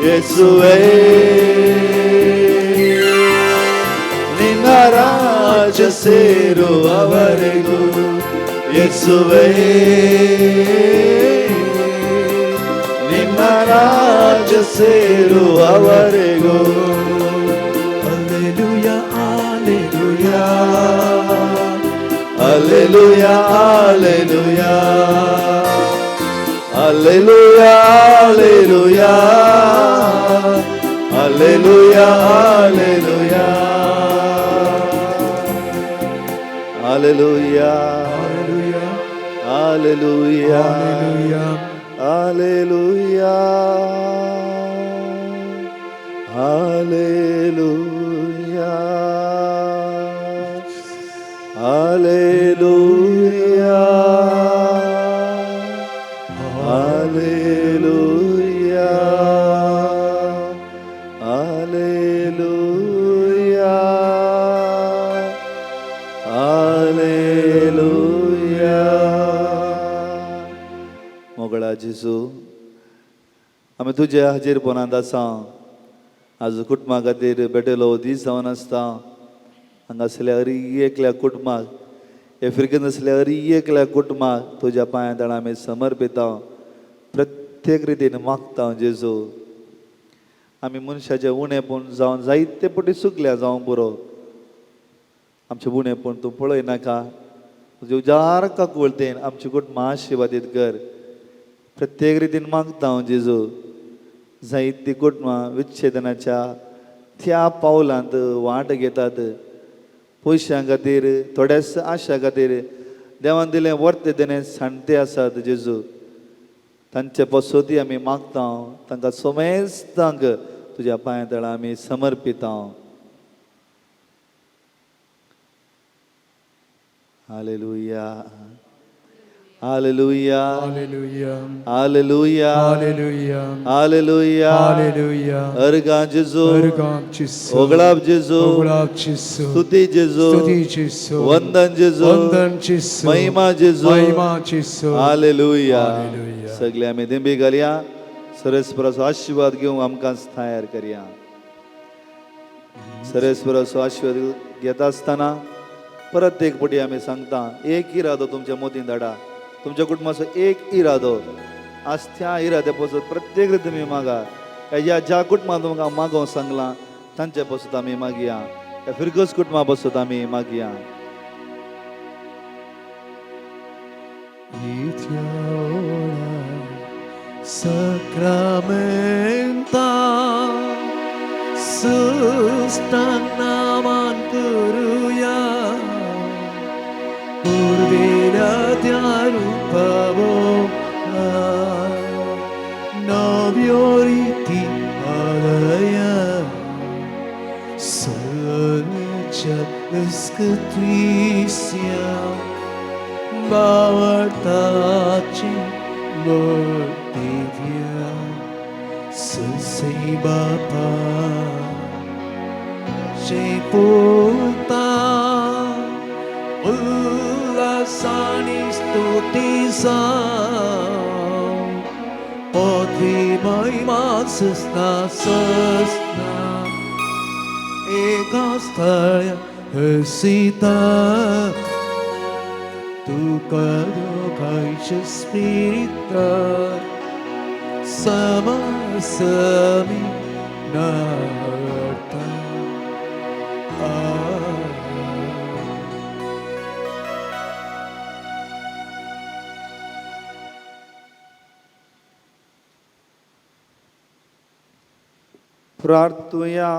ಯೇಸುವೇ ನಿನ್ನ ರಾಜ್ಯ ಸೇರುವವರೆಗೂ, ಯೇಸುವೇ ನಿನ್ನ ರಾಜ್ಯ ಸೇರುವವರೆಗೂ. Alleluia, alleluia. Alleluia, alleluia, alleluia, alleluia, alleluia, alleluia, alleluia, alleluia, alleluia, alleluia. Alleluia, alleluia, alleluia, alleluia, alleluia. मोगळा जेजू, आमी तुज्या हाजीरपणांत आसा. आज कुटुंबा खातीर भेटयलो दीस जावन आसता. हांगा आसल्या हर एकल्या कुटुंबाक, आफ्रिकेन आसल्या हर एकल्या कुटुंबाक तुज्या पांया तळा आमी समर्पिता. प्रत्येक रितीन मागता जेजू, आमी मनशाचे उणेपण जावन जायते पटी चुकल्या जावं पुरो, आमचें उणेपण तूं पळय नाका. तुजे उजार काकुळतेन आमची कुटुंबां आशिर्वादीत कर. प्रत्येक रितीन मागता हांव जेजू. जायतीं कुटुंबां विच्छेदनाच्या त्या पावलांत वाट घेतात. पयशां खातीर, थोड्याच आशा खातीर देवान दिलें वर्ते देणें सांडते आसात जेजू. तांचे पसोती आमी मागता, तांकां समेस्तांक तुज्या पांया तळा आमी समर्पिता. हालेलुया, हालेलुया, हालेलुया, हालेलुया, हालेलुया, हालेलुया. हालेलुया. अर्गां जेजू, अर्गां जेजू, ओगळाप जेजू, ओगळाप जेजू, स्तुती जेजू, स्तुती जेजू, वंदन जेजू, वंदन जेजू, महिमा जेजू, महिमा जेजू. हालेलुया. हालेलुया. सगळे आमी दिंबी घालया, सरस्वराचो आशीर्वाद घेवंक आमकां तयार करया. सरस्वराचो आशीर्वाद घेता आसतना परत एक पटी आमी सांगता, एक इरादो तुमच्या मोतीन धाडा, तुमच्या कुटुंबाचो एक इरादो आज त्या इराद्या पासून प्रत्येक तुमी मागा. ह्या ज्या कुटुंबान तुमकां मागोवंक सांगलां तांचे पासून आमी मागया, ह्या फिरगज कुटुंबा पासून आमी मागया. Sacramenta सुस्तांग नामान करुया पूर्वेल्या त्या रूपवो नव्यो रीती आलया सच्या इस्कत्रीस्या बावळताची मूर्ती ससे बापा पुता उल्लासानी स्तुती पदवी महिमा ससना ससना एका स्थळ हसीता तुका दोघांचे स्पिरित समसमी नाता. प्रार्थुया.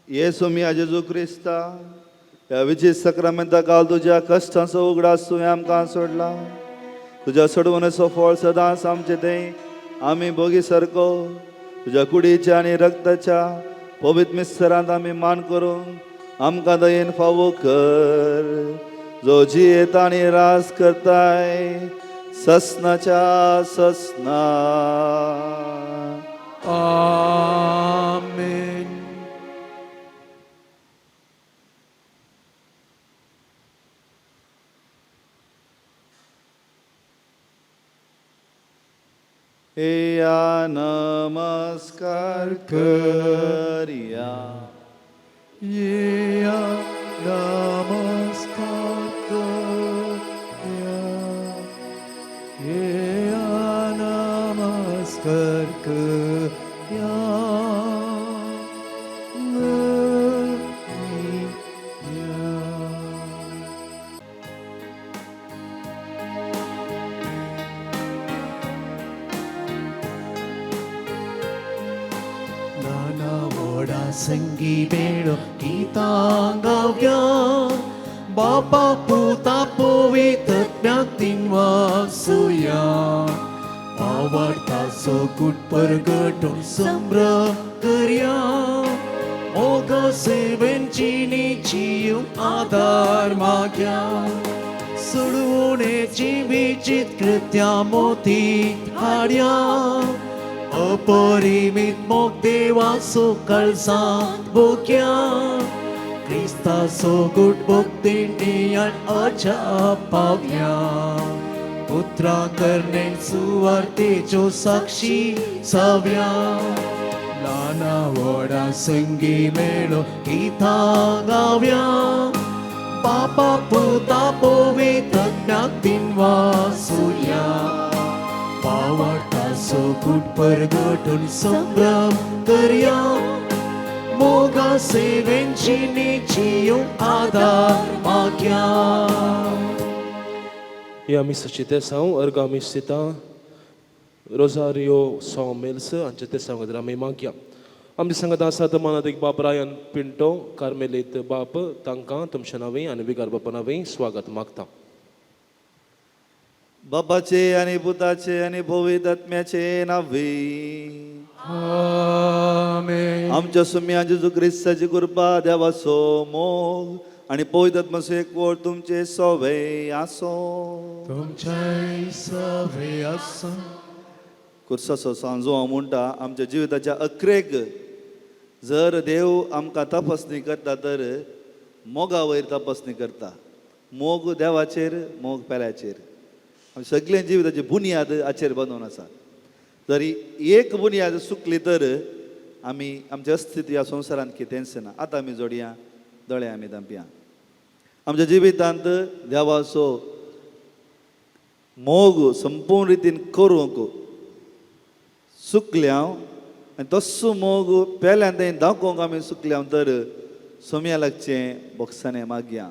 येसू मिया जेजू क्रिस्ता, ह्या विजीत सक्रामेंता काल तुज्या कश्टांचो उगडास तुवें आमकां सोडला. तुज्या सोडवणेचो फळ सदांच आमचे तें आमी भोगी सारको तुज्या कुडीच्या आनी रक्ताच्या पवित्र मिस्तरांत आमी मान करूंक आमकां दयेन फावो कर, जो जियेता आनी राज करताय ससनाच्या ससना. आमेन. येया नमस्कार करया, येया नमस्कार करया, येया नमस्कार करया. येया. नाना वडा संगी बेडो गीतां गावया, बापा पुता पवित्र वासुया. आवडताचो गुट परगटून संभ्रम करया, मोग सेवेंची निजीव आदार माग्या. सोडवणेची विचित कृत्या मोती हाड्या, अपरिमित मोग देवाचो कळसांत भोग्या. क्रिस्ताचो गुट भक्तीन अजाप पावया, पुत्रा करणे सुवार्तेच्यो साक्षी जावया. ल्हाना व्हडा संगी मेळो गीतां गावया, बापा पुता पवित्र वासुया. पावळताचो गुट परगटून संभ्रम करया, मोगा सेवेंची निजीव आदार माग्या. ह्या मिसाची तेसांव अर्गां मिस दिता. रोजारियो सॉ मेल्स हांच्या ते सांगत आमी मागया. आमच्या सांगत आसात मानादीक बाप रायन पिंटो कार्मेलीत बाप, तांकां तुमच्या नांवी आनी विगार बापा नांवी स्वागत मागता. बापाचे आणि पुताचे आणि पवित्र आत्म्याचे नावे. आमेन. आमच्या सुम्या जेजू क्रिस्ताची कृपा, देवाचो मोग आणि पवित्र आत्म्याचो एकवट तुमचे सोवे आसो. तुमच्याय सवे आसूं. कुर्साचो सांजो हांव म्हणटा, आमच्या जिविताच्या अक्रेक जर देव आमकां तपासणी करता तर मोगा वयर तपासणी करता. मोग देवाचेर, मोग पेल्याचेर. आमच्या सगळ्या जिविताची बुनियाद हाचेर बांदून आसा. जर ही एक बुनियाद चुकली तर आमी आमचें अस्तित्व ह्या संवसारांत कितेंच ना. आतां आमी जोडया दोळे, आमी धांपया. आमच्या जिवितांत देवाचो मोग संपूर्ण रितीन करूंक चुकल्या आनी तस्सो मोग पेल्यान तें दाखोवंक आमी चुकल्या तर सोम्या लागचें बोक्साने मागया.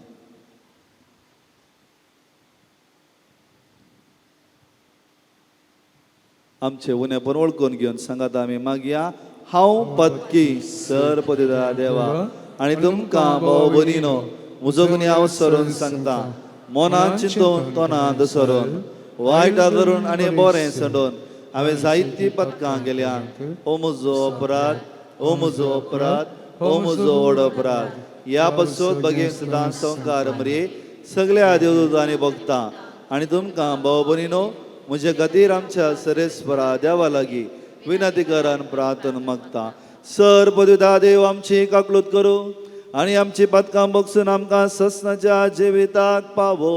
आमचे उणेपण वळखून घेवन सांगात आमी मागया. हांव पदकी सर पदिता देवा आनी तुमकां भाव भयणीनो म्हजो गुन्यांव सरून सांगता. मनान चिंतून, तोंडान दसरून, वायटा धरून आनी बरें सोडून हांवें जायतीं पदकां गेल्यान. ओ म्हजो अपराध, ओ म्हजो अपराध, ओ म्हजो व्हड अपराध. ह्या पासून बगेन सदां संवकार मरे सगळ्या देवदूतांनी बघता आनी तुमकां भाव भयणीनो म्हज्या खातीर आमच्या सरेस्वरा देवा लागीं विनंती करान प्रार्थना मागता. सर पदविता देव आमची काकलूत करूं आनी आमची पदकां बगसून आमकां ससनाच्या जिविताक पावो.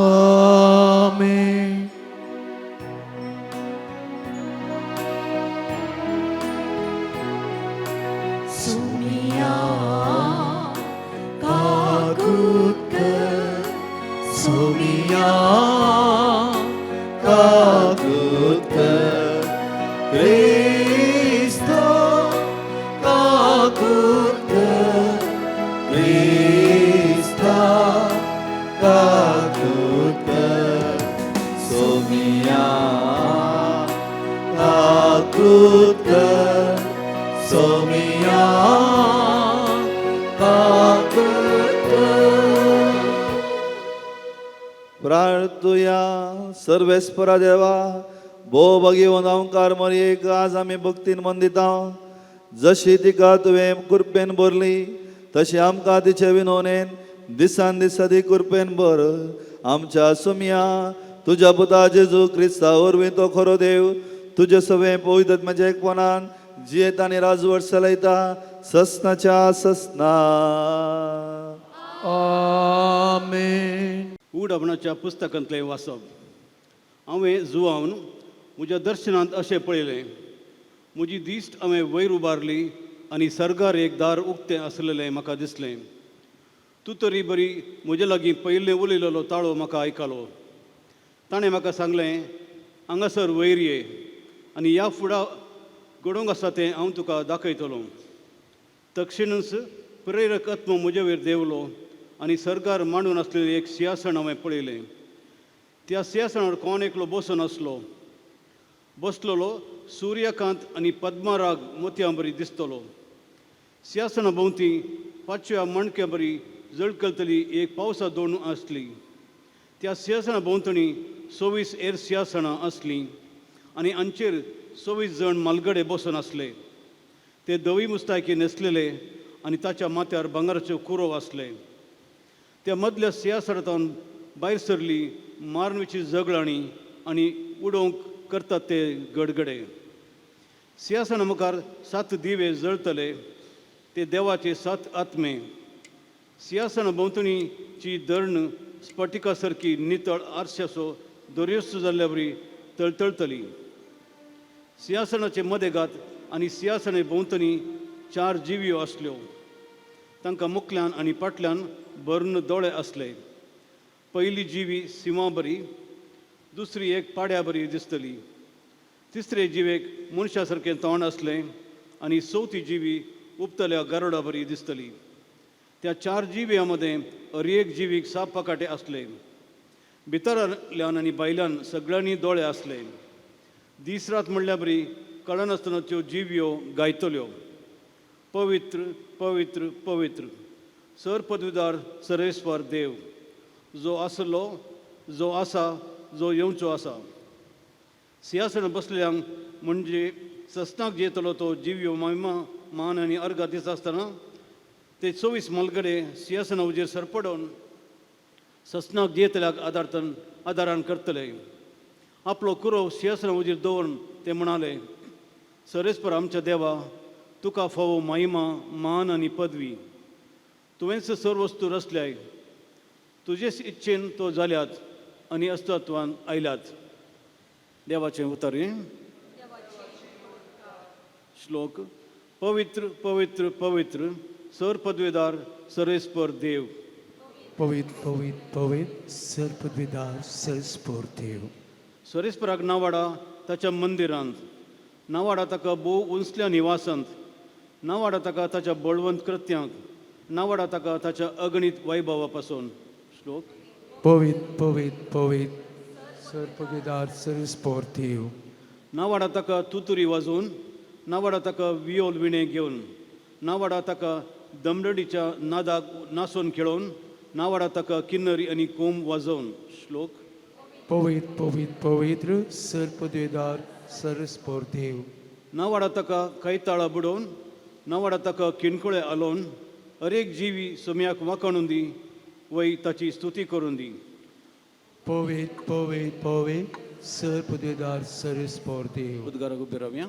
आमेन. सुमिया काकूत कर, सुमिया काकूत कर, क्रिस्तो काकूत कर, क्रिस्ता काकूत कर, सोमिया काकूत कर, सोमिया काकूत कर. प्रार्थुया. सर्वेस्परा देवा, भोव भगीवन ओंकार मरयेक आज आमी भक्तीन मंदिता. जशी तिका तुवें कृपेन भरली तशी आमकां तिचे विनोनेन दिसान दीस दी कृपेन भर. आमच्या सुमया तुज्या पुता जेजू क्रिस्ता वरवीं, तो खरो देव, तुजे सवें पवित्र आत्म्याच्या एकपणान जियेता आनी राजवट चलयता ससनाच्या ससना. आमेन. उडपणाच्या पुस्तकांतलें वाचप. हांवें जुवावन म्हज्या दर्शनांत अशें पळयलें, म्हजी दिश्ट हांवें वयर उबारली आनी सर्गार एक दार उक्तें आसलेलें म्हाका दिसलें. तूं तरी बरी म्हजे लागीं पयलें उलयलेलो ताळो म्हाका आयकलो. ताणें म्हाका सांगलें, हांगासर वयर ये आनी ह्या फुडा घडोवंक आसा तें हांव तुका दाखयतलो. तक्षिणच प्रेरक आत्मो म्हजे वयर देंवलो आनी सर्गार मांडून आसलेलें एक सिंहासन हांवें पळयलें. त्या सिंहासनार कोण एकलो बसून आसलो. बसलेलो सुर्यकांत आनी पद्मराग मोतयां बरी दिसतलो. सिंहासना भोंवती पांचव्या मणक्या बरी जळकलतली एक पावसा दोण आसली. त्या सिंहासना भोंवतणी 24 एर सिंहासनां आसलीं आनी हांचेर 24 जण मालगडे बसून आसले. ते धवी मुस्तायकी न्हेसलेले आनी ताच्या माथ्यार भांगराच्यो कुरव आसले. त्या मदल्या सिंहासनांत भायर सरली मारवीची झगडाणी आनी उडोवंक करतात ते गडगडे. सिंहासना मुखार सात दिवे जळतले, ते देवाचे सात आत्मे. सिंहासना भोंवतणीची धरण स्फटिका सारकी नितळ आरशाचो दर्योस्त जाल्ल्या वरी तळतळतली. सिंहासनाचे मदेगात आनी सिंहासना भोंवतणी चार जिवयो आसल्यो. तांकां मुखल्यान आनी फाटल्यान भरून दोळे आसले. पयली जिवी सिंवा बरी, दुसरी एक पाड्या बरी दिसतली, तिसरे जिवेक मनशा सारकें तोंड आसलें आनी चवथी जिवी उपतल्या गरुडा बरी दिसतली. त्या चार जिव्यां मदें हर एक जिवीक साप पाकाटे आसले. भितरल्यान आनी भायल्यान सगळ्यांनी दोळे आसले. दीस रात म्हणल्या बरी कळनासतना त्यो जिव्यो गायतल्यो. पवित्र पवित्र पवित्र सर पदवीदार सरेस्वर देव, जो आसलो, जो आसा, जो येवचो आसा. सिंहासन बसल्यांक म्हणजे ससनाक जेतलो तो जिव्यो महिमा मान आनी अर्घा दिता आसतना ते 24 मलगडे सिंहासना उजेर सरपडोवन ससनाक जेतल्याक आदारतन आदारान करतले. आपलो कुरोव सिंहासना उजेर दवरून ते म्हणाले, सरेस्पर आमच्या देवा, तुका फावो महिमा मान आनी पदवी. तुवेंच सर्व वस्तू रचल्याय, तुजेच इच्छेन तो जाल्यात आनी अस्तित्वान आयल्यात. देवाचें उतर हें. श्लोक. पवित्र पवित्र पवित्र सर पदवेदार सरेस्पर देव. पवित्र पवित्र पवित्र सर पदवीदार सरस्पोर देव. सरेस्पराक नावाडा ताच्या मंदिरांत, नावाडा ताका भोव उंचल्या निवासांत, नावाडा ताका ताच्या बळवंत कृत्यांक, नावाडा ताका ताच्या अगणीत वैभवा पासून. श्लोक. पवित्र पवित्र पवित्र सर पदवीदार सरस्पोर देव. नावाडा ताका तुतुरी वाजोवन, नावाडा ताका वियोल विणे घेवन, नावाडा ताका दमडडीच्या नादाक नाचोवन खेळोवन, नावाडा ताका किन्नरी आनी कोंब वाजोवन. श्लोक. पवित्र पवित्र पवित्र सर पदवीदार सरस्पोर देव. नावाडा ताका कैताळा बुडोवन, नावाडा ताका किणकुळे आलोवन, अरेक जिवी सोम्याक वाखाणून दी वय ताची स्तुती करून दी. पवित्र पवित्र पवित्र सर पदवीदार सरस्पोर देव. उद्गाराक उबे रावया.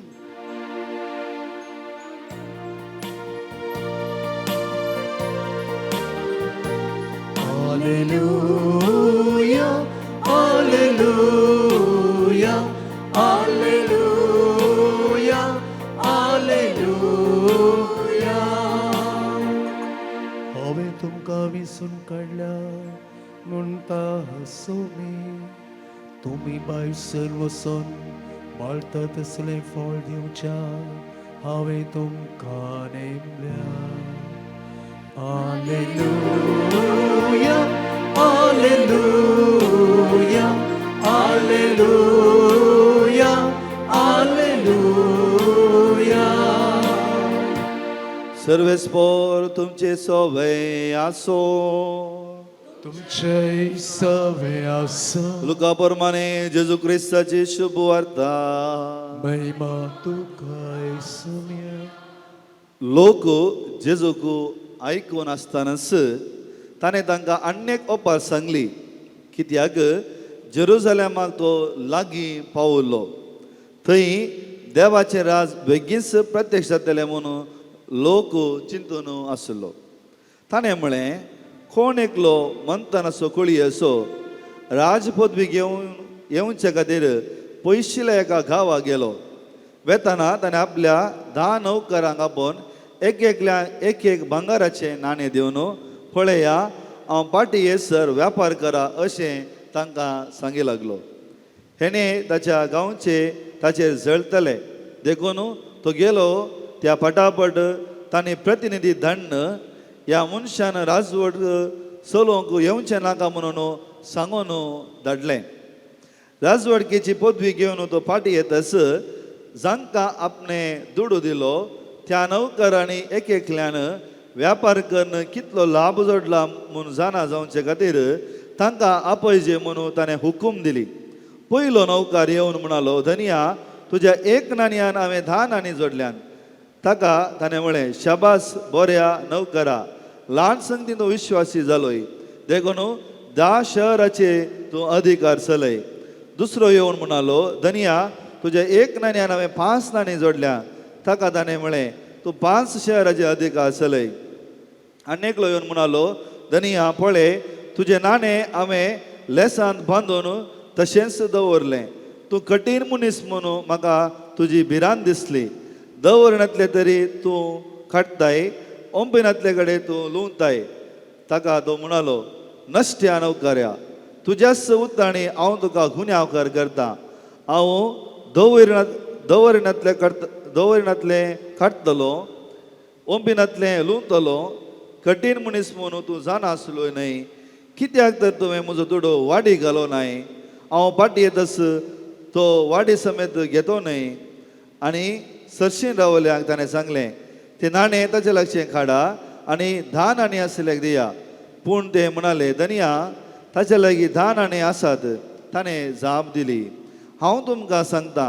Alleluia, Alleluia, Alleluia, Alleluia. हांवें तुमकां विसून काडल्या म्हणटा सोमी, तुमी भायसर वचोन माळता तसलें फळ दिवच्या हांवें तुमकां नेमल्या. Alleluia, Alleluia, Alleluia, Alleluia. सर्वेस्पोर तुमचे सोवे आसो. तुमचे सवे आसा. लुका प्रमाणे जेजू क्रिस्ताची शुभ वार्ता. महिमा तुका सुम्या. लोक जेजूक आयकून आसतनाच ताणें तांकां आन्येक ओपार सांगली, कित्याक जेरुजालेमाक तो लागीं पावलो, थंय देवाचें राज बेगीनच प्रत्यक्ष जातलें म्हणून लोक चिंतून आसलो. ताणें म्हळें, कोण एकलो मंतनाचो कुळी असो राजपदवी घेवन येवचे खातीर पयशिल्ल्या एका गांवाक गेलो. वेताना ताणें आपल्या 10 नौकरांक आपोवन एक एकल्याक एक एक भांगराचें नाणें दिवन, पळया हांव पाटी येसर वेपार करा अशें तांकां सांगी लागलो. हेणें ताच्या गांवचे ताचेर जळतले देखून तो गेलो. त्या पटापट तांणी प्रतिनिधी धाडून ह्या मनशान राजवट चलोवंक येवचें नाका म्हणून सांगून धाडलें. राजवटकेची पदवी घेवन तो फाटी येतच जांकां आपणे दुडू दिलो त्या नौकरांनी एक एकल्यान व्यापार करून कितलो लाभ जोडला म्हूण जाणा जावचे खातीर तांकां आपयचे म्हणून ताणें हुकूम दिली. पयलो नौकार येवन म्हणालो, धनिया, तुज्या एक नाणयान हांवें 10 नाणी जोडल्यान. ताका ताणें म्हळें, शाबास बऱ्या नौकरा, ल्हान संगतीन तूं विश्वासी जालोय, देखून 10 शहराचे तूं अधिकार चलय. दुसरो येवन म्हणालो, धनिया, तुज्या एक नाणयान हांवें 5 नाणी जोडल्या. ताका ताणें म्हळें, तूं 5 शहराचे अधिकार चलय. आनी एकलो येवन म्हणालो, धनिया, पळय तुजें नाणें हांवें लेसांत बांदून तशेंच दवरलें. तूं कठीण मनीस म्हणून म्हाका तुजी भिरांत दिसली. दवरनातले तरी तूं काडटाय, ओंपिनातले कडेन तूं लुंवताय. ताका तो म्हणालो, नश्ट्या नवकऱ्या, तुज्याच उताणी हांव तुका गुन्यांवकार करता. हांव दवरिनातले काडटा, दवरिनातले काडटलो, ओंपिनातलें लुंवतलो. कठीण मनीस म्हणून तूं जाणा आसलो न्हय? कित्याक तर तुवें म्हजो दुडो वाडी घालो नाय? हांव फाटी येतच तो वाडी समेत घेतो न्हय. आनी सरशीन रावल्याक ताणें सांगलें, ते नाणें ताचे लागचें काडा आनी 10 नाणीं आशिल्ल्याक दिया. पूण ते म्हणाले, धनया, ताचे लागीं 10 नाणीं आसात. ताणें जाप दिली, हांव तुमकां सांगता,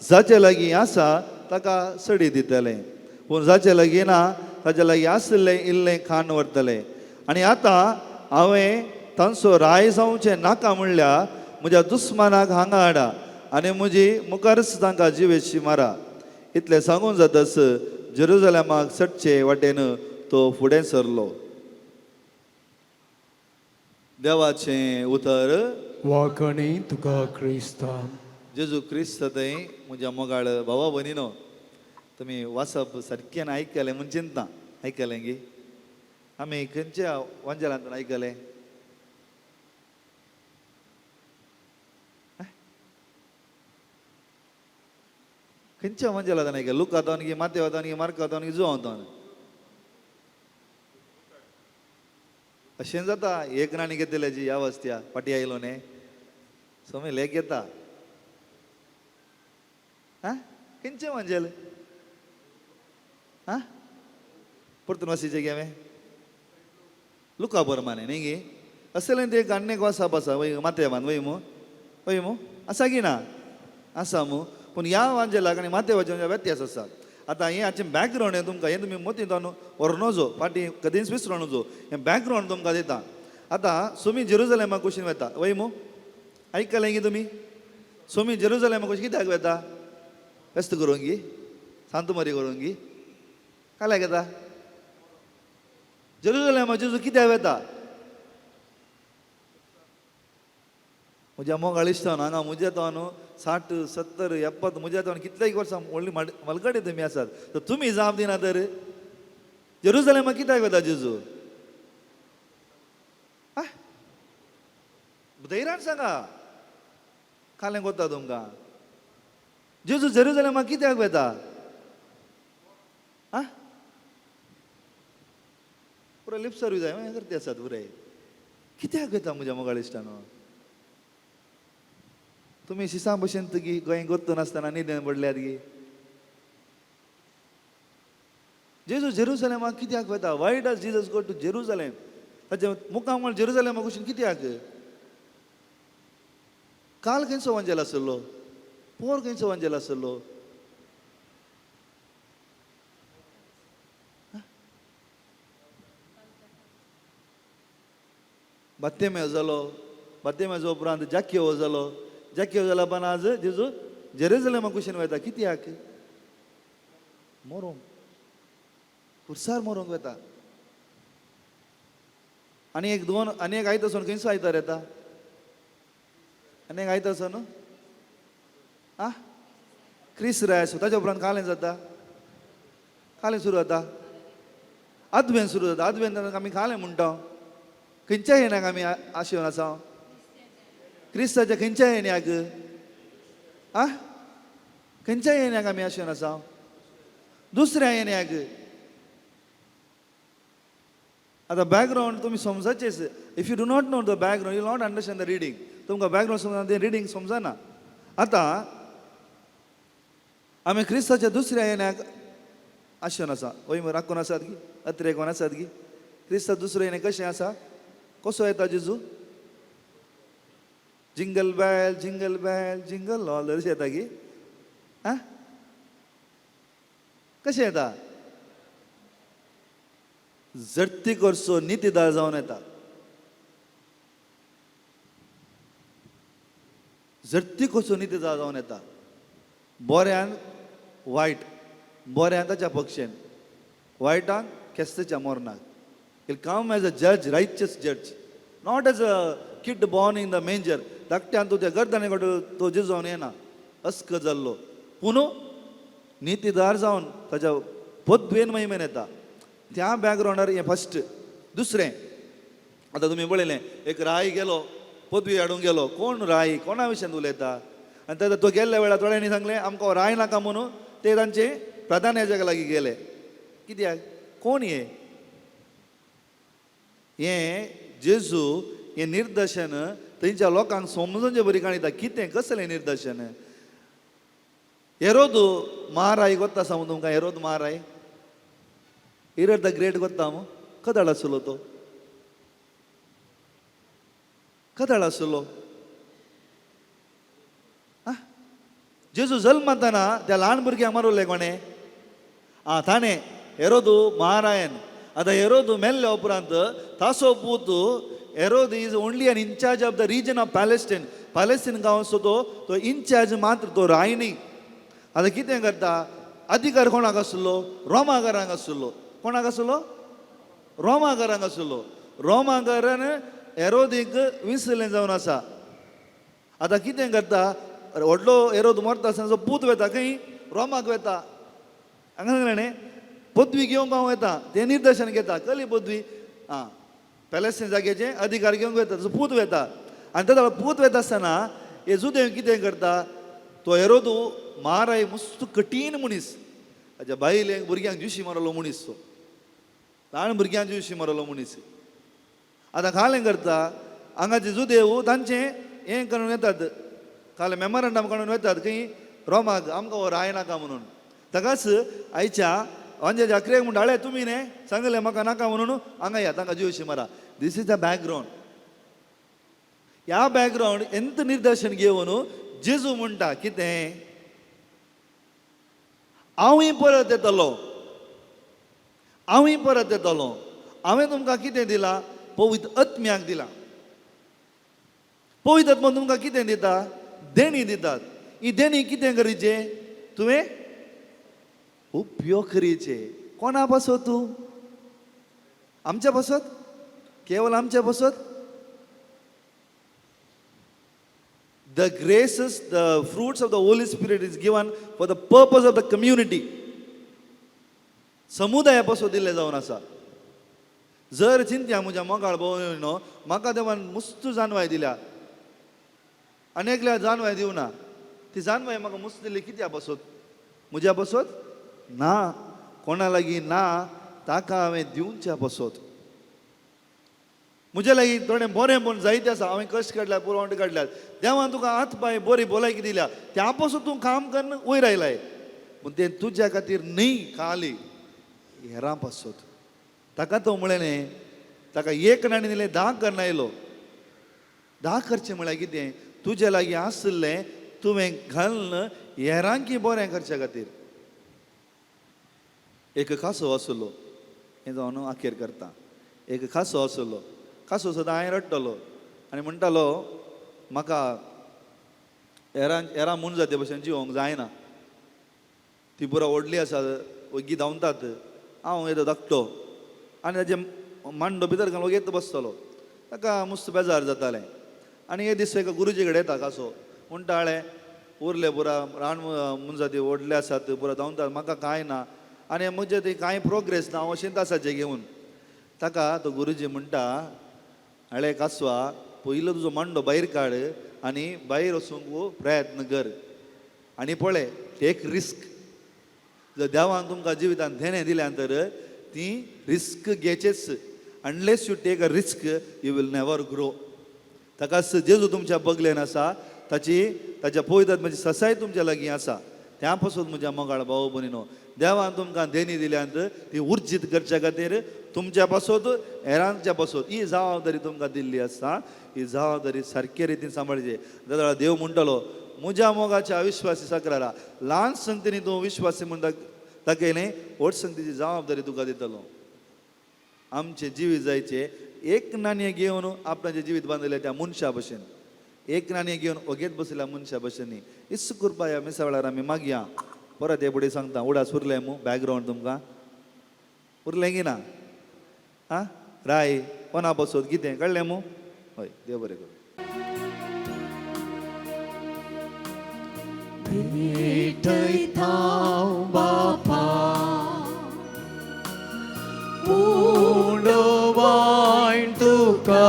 जाचे लागीं आसा ताका सडी दितले, पूण जाचे लागीं ना ताचे लागीं आशिल्लें इल्लें खाण व्हरतलें. आनी आतां हांवें तांचो राय जावचें नाका म्हणल्यार म्हज्या दुस्मानाक हांगा हाडा आनी म्हजी मुखारच तांकां जिवेशी मारा. इतलें सांगून जातच जेरुजलेमाक सटचे वाटेन तो फुडें सरलो. देवाचें उतर. वाकणी तुका क्रिस्तां. जेजू क्रिस्त थंय म्हज्या मोगाळ भावा भयणीनो, तुमी वाचप सारकें आयकलें म्हूण चिंता. आयकलें गी? आमी खंयच्या वांजेलांतून आयकलें? खंयच्या वांजेलांतून आयकलें? लुकांतून गी, मातेवातून गी, मार्कांतून गी, जुवांतून? अशें जाता एक नाणी घेतल्याची ह्या वस्त्या फाटीं आयलो न्ही सोमी लेख घेता. आं, खंयचें वांजेल? आं, परतून वासीचें गे हांवें लुका बरमाने न्ही गे. असलें तें आन्नेक वाचप आसा वय मातेवान वय मू, वय मू आसा की ना? आसा मू. पूण ह्या वांजेलाक आनी मातेवाच्या व्यत्यास आसा. आतां हें हाचें बॅकग्रावंड हें तुमकां हें तुमी मतींत व्हरूं नजो, फाटीं कदीच विसरूं नजो. हें बॅकग्रावंड तुमकां दिता. आतां सोमी जेरुजलेमाक कुशीन वता वय मू? आयकलें की तुमी? सोमी जेरुजलेमाक कुशीन कित्याक वता? फेस्त करूंक गी, सांतुमारी करूंक गी, काल्याक येता? जेरुजलेमाक जेजू कित्याक वता? म्हज्या मोगाळ इश्टान हांगा म्हज्या तो न्हू 60 70 70 म्हज्या तो कितलेय वर्सां व्हडली मलगडे तुमी आसात, तर तुमी जाप दिना तर जेरुजलेमाक कित्याक वता जेजू? धैर्यान सांगा, कालें कोत्ता तुमकां. जेजू जेरुजलेमाक कित्याक वता? आं, पुरो लिप सर्वीस जाय करते आसात पुराय. कित्याक वता म्हज्या मोगाळ इश्टानो? तुमी शिसां भशेन तुगी गोंय गोत्तून आसतना न्हिदेन पडल्यात गी. जेजू जेरुजलेमाक कित्याक वता? Why does Jesus go to Jerusalem? ताच्या मुखामळ जेरुजलेमाक वचून कित्याक? काल खंयचो वांजेल आसलो? पोर खंयचो वांजेल आसलो? बात्तेमेव जालो, बात्तेमेजा उपरांत जाक्यो जालो, जाक्यो जाला पण आज जेजू जेरुजलेमाक कुशीन वता कित्याक? मरोंक, खुर्सार मरोंक वता. आनी एक दोन आनी एक आयत आसून खंयचो आयतार येता? आनी एक आयत आसा न्हू? आ, क्रिस राय. ताच्या उपरांत कालें जाता, कालें सुरू जाता, आदवेन सुरू जाता. आदवेन आमी कालें म्हणटा. खंयच्या येण्याक आमी आशेवन आसा? क्रिस्ताच्या खंयच्या येण्याक? आ, खंयच्या येण्याक आमी आशेवन आसा? दुसऱ्या येण्याक. आतां बॅकग्रावंड तुमी समजाचेच. If you do not know the background, you not understand the reading. तुमकां बॅकग्रावंड समजना, तें रिडींग समजना. आतां आमी क्रिस्ताच्या दुसऱ्या येण्याक आशेवन आसा. वय राखून आसात की अत्रेकोन आसात की क्रिस्ता दुसरो येणे कशें आसा? कसो येता जेजू? Jingle bell jingle bell jingle all अशें येता की? आं, कशें येता? झडती करचो नितीदार जावन येता. झडती करचो नितीदार जावन येता. बऱ्यान वायट, बऱ्यान ताच्या पक्षेन, वायटान केस्तेच्या मोरनाक. He'll come as a judge, righteous judge, not as a kid born in the manger. धाकट्यान तो त्या गर्दाने कडेन तो जेजू जावन येना, अस्क जाल्लो, पूण नितीदार जावन ताच्या पदवेन महिमेन येता. त्या बॅकग्रावंडार हें फर्स्ट. दुसरें, आतां तुमी पळयलें, एक राय गेलो, पदवी हाडूंक गेलो. कोण राय? कोणा विशयान उलयता? आनी तेन्ना तो गेल्ल्या वेळार थोड्यांनी सांगलें आमकां राय नाका म्हणून ते तांचे प्रधान याजका लागीं गेले. कित्याक? कोण हे? हे जेजू हें निर्दशन थंयच्या लोकांक समजून बरी काणयता. कितें कसलें निर्दशन? हेरोद महाराय गोत्ता आसा तुमकां? हेरोद महाराय, हेरोद the great गोत्ता मू? कदाळ आसलो तो, कदाळ आसलो. जेजू जल्मताना त्या ल्हान भुरग्यांक मारले कोणें? आं, ताणें, हेरोदू महारायन. आतां हेरोदू मेल्ल्या उपरांत तासो पूत Herod is only an incharge of the region of Palestine. Palestine गांवाचो तो तो इनचार्ज मात्र, तो राय न्ही. आतां कितें करता? अधिकार कोणाक आसलो? रोमाकारांक आसलो. कोणाक आसलो? रोमाकारांक आसलो. रोमाकारान हेरोदीक विसरलें जावन आसा. आतां कितें करता? व्हडलो हेरोद मरता आसतना पूत वेता खंय? रोमाक वेता. हांगा सांगलें न्ही, पदवी घेवंक हांव वेता. तें निर्दशन घेता. कसली पदवी? आं, पॅलेस्टीन जाग्याचे अधिकार घेवंक वेता. ताचो पूत वेता आनी ताजो पूत वेता आसतना हे जुदेव कितें करता? तो हेरोदू महाराय मस्त कठीण मनीस. ताच्या बायलेक भुरग्यांक ज्युशी मारलो मनीस तो, ल्हान भुरग्यांक ज्युशी मारलो मनीस. आतां कालें करता, हांगाचे जुदेव तांचें हें करून येतात, काल मेमोरंडम काडून वतात खंय? रोमाक, आमकां हो राय नाका म्हणून. ताकाच आयच्या वांज्याच्या अकरेक म्हणटा, तुमी न्ही सांगलें म्हाका नाका म्हणून, हांगा या, तांकां जिवशी मारा. This is the background. ह्या बॅकग्रावंड एंत निर्दर्शन घेवन जेजू म्हणटा कितें? हांवूय परत येतलो, हांवूय परत येतलो. हांवें तुमकां कितें दिलां? पवित्र आत्म्याक दिलां. पवित्र आत्मा तुमकां कितें दिता? देणी दितात. ही देणी कितें करीचे? तुवें उपयोग करीचे. कोणा पासत तूं? आमच्या पासत? केवल आमच्या पासत? The graces, the fruits of the Holy Spirit is given for the purpose of the community. समुदाया पासून दिल्लें जावन आसा. जर चिंत्या म्हज्या मोगाळ भोव, म्हाका देवान मुस्त जानवाय दिल्या आनी एकल्या जानवाय दिवना. ती जानवाय म्हाका मुस्त दिली कित्या पासत? म्हज्या पासत ना, कोणा लागीं ना ताका हांवें दिवच्या पासत. म्हज्या लागीं थोडें बरें म्हूण जायते आसा. हांवें कश्ट काडल्यात, पुरवण काडल्यात. देवान तुका हात पांय बरी भलायकी दिल्या, त्या पासून तूं काम करून वयर आयलाय. पूण तें तुज्या खातीर न्ही, खाली हेरां पासत. ताका तो म्हळें न्ही, ताका एक नाणी दिलें, 10 करून आयलो. 10 करचें म्हळ्यार कितें? तुज्या लागीं आशिल्लें तुवें घालून हेरांकी बरें करच्या खातीर. एक कासो आसलो, हें जावन अखेर करता. एक कासो आसलो, कासो सदां हांवें रडटलो आनी म्हणटालो, म्हाका हेरां हेरां मनजाती भशेन जिवोंक जायना. ती पुरा व्हडली आसा, वग्गी धांवतात, हांव येदो धाकटो. आनी ताजे मांडो भितर घालून वगेत बसतलो. ताका मस्त बेजार जातालें. आनी एक दीस एका गुरुजी कडेन येता कासो, म्हणटा, उरले पुरा रान मनजाती व्हडले आसात, पुरा धांवतात, म्हाका कांय ना आनी म्हजें ती कांय प्रोग्रेस ना, हांव अशेंच आसाचें घेवन. ताका तो गुरुजी म्हणटा, आळे कासवा, पयलो तुजो मांडो भायर काड आनी भायर वचूंक प्रयत्न कर आनी पळय, टेक रिस्क. जर देवान तुमकां जिवितान देणें दिल्यान तर ती risk घेचेच. Unless you take a risk, you will never grow. ताकाच जेजू तुमच्या बगलेन आसा, ताची ताच्या पवित्र आत्म्याची ससाय तुमच्या लागीं आसा. त्या पासून म्हज्या मोगाळ भाव भयणीनो, देवान तुमकां देणी दिल्यात ती उर्जीत करच्या खातीर तुमच्या पासत, हेरांच्या पासत ही जबाबदारी तुमकां दिल्ली आसा. ही जबाबदारी सारके रितीन सांबाळची. जाल्यार देव म्हणटलो, म्हज्या मोगाच्या अविश्वासी सकरारा, ल्हान संगतीनी तूं विश्वासी म्हूण दाखयलें, व्हड संगतीची जबाबदारी तुका दितलो. आमचें जिवीत जायचें एक नाणय घेवन आपणाचें जिवीत बांदिल्लें त्या मनशा भशेन, एक नाणय घेवन ओगेत बशिल्ल्या मनशा भशेन न्ही. इस्स कृपा ह्या मिसा वेळार आमी मागया. परत हे फुडें सांगता, उडास उरलें मू बॅकग्रावंड तुमकां उरलें की ना? आं, राय कोणा बसत कितें कळ्ळें मू? हय, देव बरें करूं. भेटयता बापा उडवायन तुका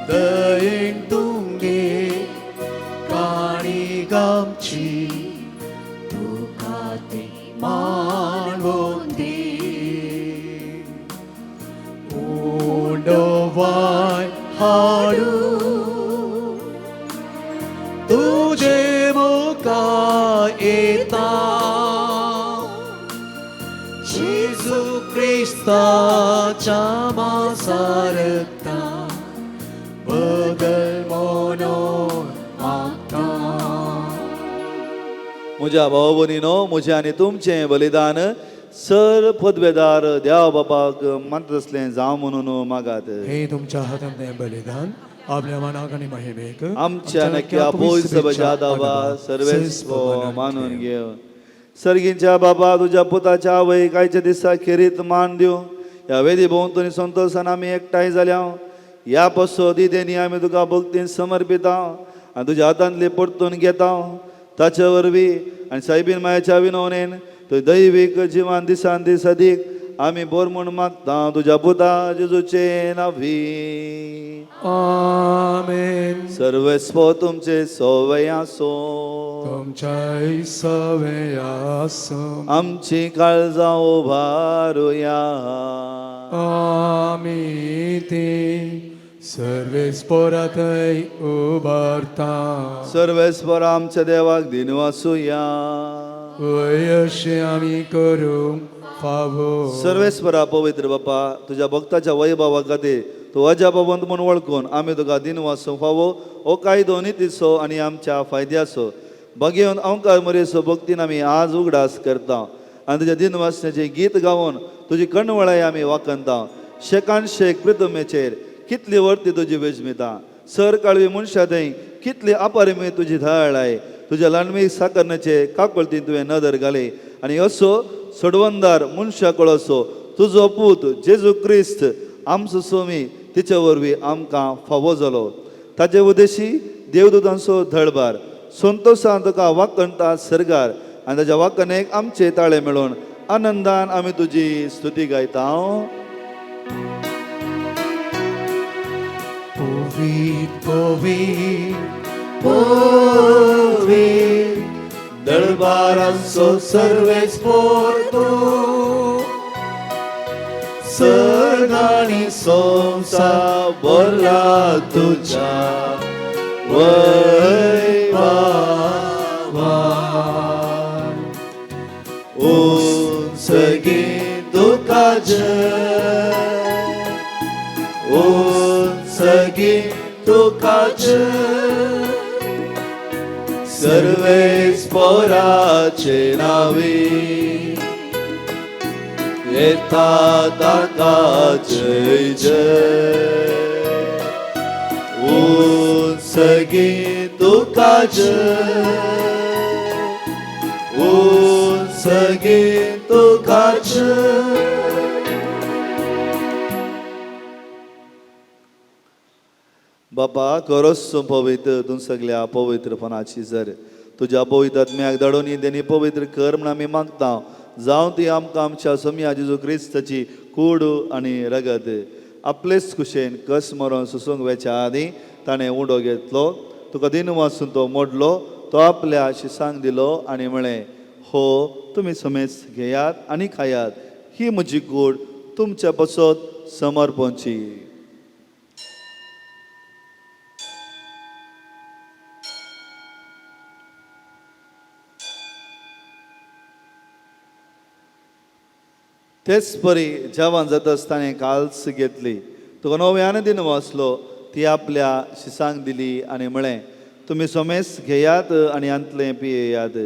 दयेन तुंगे काणी गामची तुका ती मानवोन दी. वाय हाडू तुझे मुखार येता जेजू क्रिस्ताच्या मासारता बगल म्हणून मागता. म्हज्या भाव भयणीनो, म्हजें आनी तुमचें बलिदान सर पदवेदार देवा बापाक मानता तसलें जावं म्हणून मागात. हे तुमच्या हातांतलें बलिदान आपल्या मनाक आनी महिमेक आमच्या नक्या पयस जादवा सर्वेस्व मानून घेव. सर्गींच्या बाबा, तुज्या पुताच्या आवय कायच्या दिसा खेरीत मान दिवं ह्या वेदी भोंवतणी संतोशान आमी एकठांय जाल्या. ह्या पसो दिदेनी आमी तुका भक्तीन समर्पिता आनी तुज्या हातांतली परतून घेता. ताचे वरवीं आनी सायबीन मायाच्या विनवणेन तुज्या दैवीक जिवान दिसान दीस अदीक आमी बोर म्हूण मागता तुज्या पुता जेजूचे नावी. आमेन. सर्वेस्व तुमचे सवय आसो. तुमच्याय सवे आसूं. आमची काळजां उबारुया. आमी ती सर्वेस्पोराथंय उबारता. सर्वेस्वर आमच्या देवाक दिनवासुया. वय अशें आमी करूंक फावो. सर्वेस्वरा पवित्र बापा, तुज्या भक्ताच्या वैभवा खातीर तूं अजापवंत म्हूण वळखून आमी तुका दिनवासूंक फावो. हो कायदो नितीचो आनी आमच्या फायद्याचो बगेवन अंकार मरेचो भक्तीन आमी आज उगडास करता आनी तुज्या दिनवासण्याचें गीत गावन तुजी कणवळाय आमी वाखणता. शेकान शेक प्रितमेचेर कितली वर्ती तुजी वेजमिता, सर काळवी मनशा थंय कितली अपरिमीत तुजी धाळाय. तुज्या ल्हानवी साकरण्याचे काकळतीन तुवें नदर घाली आनी असो सोडवंदार मनशा कळसो तुजो पूत जेजू क्रिस्त आमचो स्वामी तिचे वरवीं आमकां फावो जालो. ताचे उदेशी देवदूतांचो धळबार संतोशान तुका वाकणता सर्गार आनी ताच्या वाकणेक आमचे ताळे मेळून आनंदान आमी तुजी स्तुती गायता. पवित्र पवित्र पवित्र दरबारांचो सर्वेस्पोर तूं, सर्ग आनी संवसार भरला तुज्या वैभवान. उंचगी तुका जय, उंचगी तुका जय, सर्वेस्पोराचे नावी येता ताका जय जय. उंचगी तुका जय, उंचगी तुका जय. बापा करोस पवित्र तूं सगल्या पवित्रपणाची जर तुज्या पवित्र आत्म्याक धाडून तेणी पवित्र कर म्हण आमी मागता. जावं ती आमकां आमच्या सोमया जेजू क्रिस्ताची कूड आनी रगत. आपलेच कुशेन कस मरोन सुसूंक वेच्या आदीं ताणें उडो घेतलो, तुका दिन वासून तो मोडलो, तो आपल्या शिसांक दिलो आनी म्हळें, हो तुमी समेज घेयात आनी खायात, ही म्हजी कूड तुमच्या पसत समर्पणची. तेच परी जेवण जाता आसतना काल्स घेतली, तुका नव्यान दिन वाचलो, ती आपल्या शिसांक दिली आनी म्हळें, तुमी सोमेस घेयात आनी आंतलें पियेयात,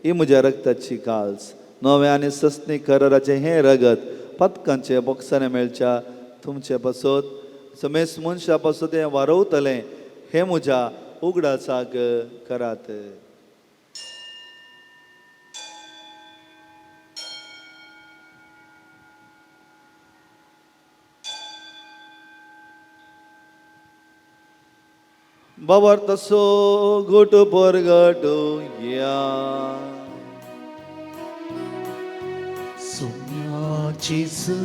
ही म्हज्या रक्ताची काल्स, नव्या आनी सस्नी कराराचें हें रगत पदकांचे बोक्सांनी मेळच्या तुमचे पासत समेस मनशा पासत हें वारवतलें, हें म्हज्या उगडासाक करात. बाबर तसो घोट परगट या. सुम्याची सू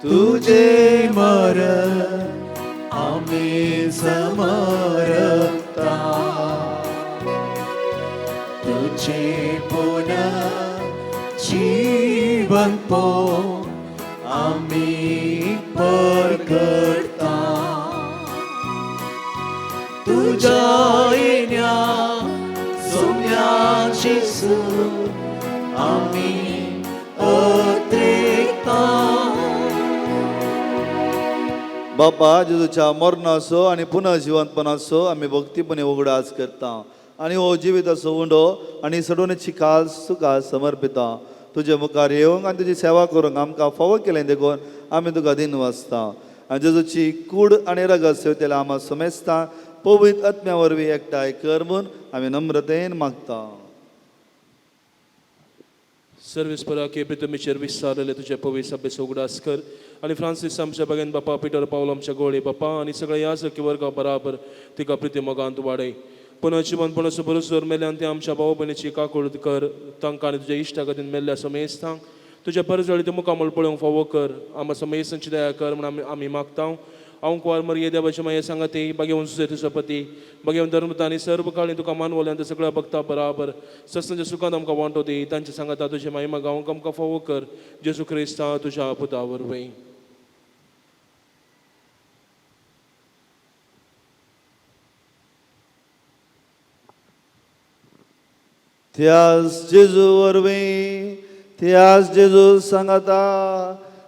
तुझे मर आम्ही समरता, तुझे पुन्हा जीवन पो आम्ही परगटता. जेजू आमी अत्रेकता. बापा जेजूच्या मरणाचो आनी पुनर्जिवंतपणाचो आमी भक्तीपणे उगडास करता आनी हो जिविताचो उंडो आनी सडवणेची खास तुका समर्पिता. तुजे मुखार येवंक आनी तुजी सेवा करूंक आमकां फावो केलें देखून आमी तुका दिन वाचता. आनी जेजूची कूड आनी रगत सेवतेल्या आमा समेस्ता पवित्र आत्म्या वरवीं एकठांय कर म्हूण आमी नम्रतेन मागता. सर्वेस पराके प्रितमीचेर विस्तारलेले तुजे पवित्र सभेचो उगडास कर आनी फ्रांसीस आमच्या बागेन बापा, पिटर पावल आमच्या गोळे बापा आनी सगळ्या याजकी वर्गा बराबर तिका प्रिती मोगांत वाडय. पुनः जिवनपणाचो भरोसो मेल्यान ते आमच्या भाव भयणीची काकूळ कर. तांकां आनी तुज्या इश्टा खातीर मेल्ल्या समेस्तांक तुज्या परजळी ते मुखामळ पळोवंक फावो कर. आमकां समेस्तांची दया कर म्हूण आमी मागता. हांव कुवार मरिये देवाची माये सांगाती बागेवन सुसेती सपती बागेवन धर्मता आनी सर्व काळी तुका मानवले आनी सगळ्या भक्ता बराबर सस्नाच्या सुखान आमकां वांटो दी. तांचे सांगाता तुजे मायमा गावंक आमकां फावो कर. जेजू क्रिस्ता तुज्या पुता वरवीं. त्यास जेजू वरवीं, त्यास जेजू सांगाता,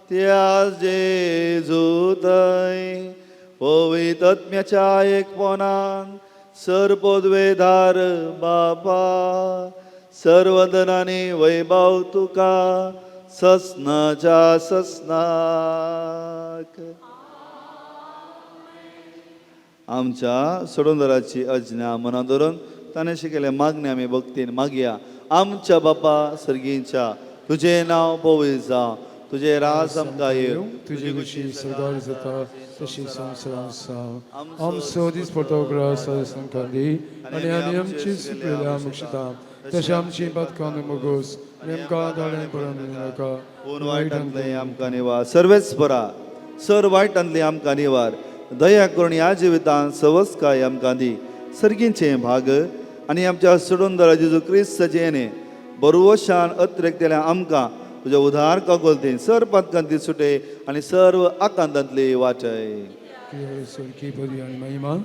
त्यास जेजू थंय पवित्र आत्म्याच्या एकपणान सर पदवेधार बापा सर्वदनानी वैभव तुका ससनाच्या ससनाक. आमच्या सोडूनदाराची अज्ञा मनां धरून ताणें शिकयलें मागणें आमी भक्तीन मागया. आमच्या बापा सर्गींच्या तुजें नांव पवित्र जावं, तुजें राज आमकां येवं, तुजी खुशी सरदार जाता तशी संवसारांत जावं. आमचो दिसपडतो ग्रास आमकां दी आनी आमी आमची सुकलेल्या मुक्षता तशें आमची पातकां मोगोस आनी आमकां दाळें पडून नाका पूण वायटांतलें आमकां निवार. सर्वेच बरा सर वायटांतलें आमकां निवार. दया करून ह्या जिवितांत सवस्काय आमकां दी. सर्गींचें भाग आनी आमच्या सोडूनदारा जेजू क्रिस्ताचें येणें बरवशान अत्रेकतेल्या आमकां तुज्या उदार कगोलतीन सर पातकांतली सुटे आनी सर्व आकांतांतली वाचय. स्वर्गीय पदवी आनी महिमा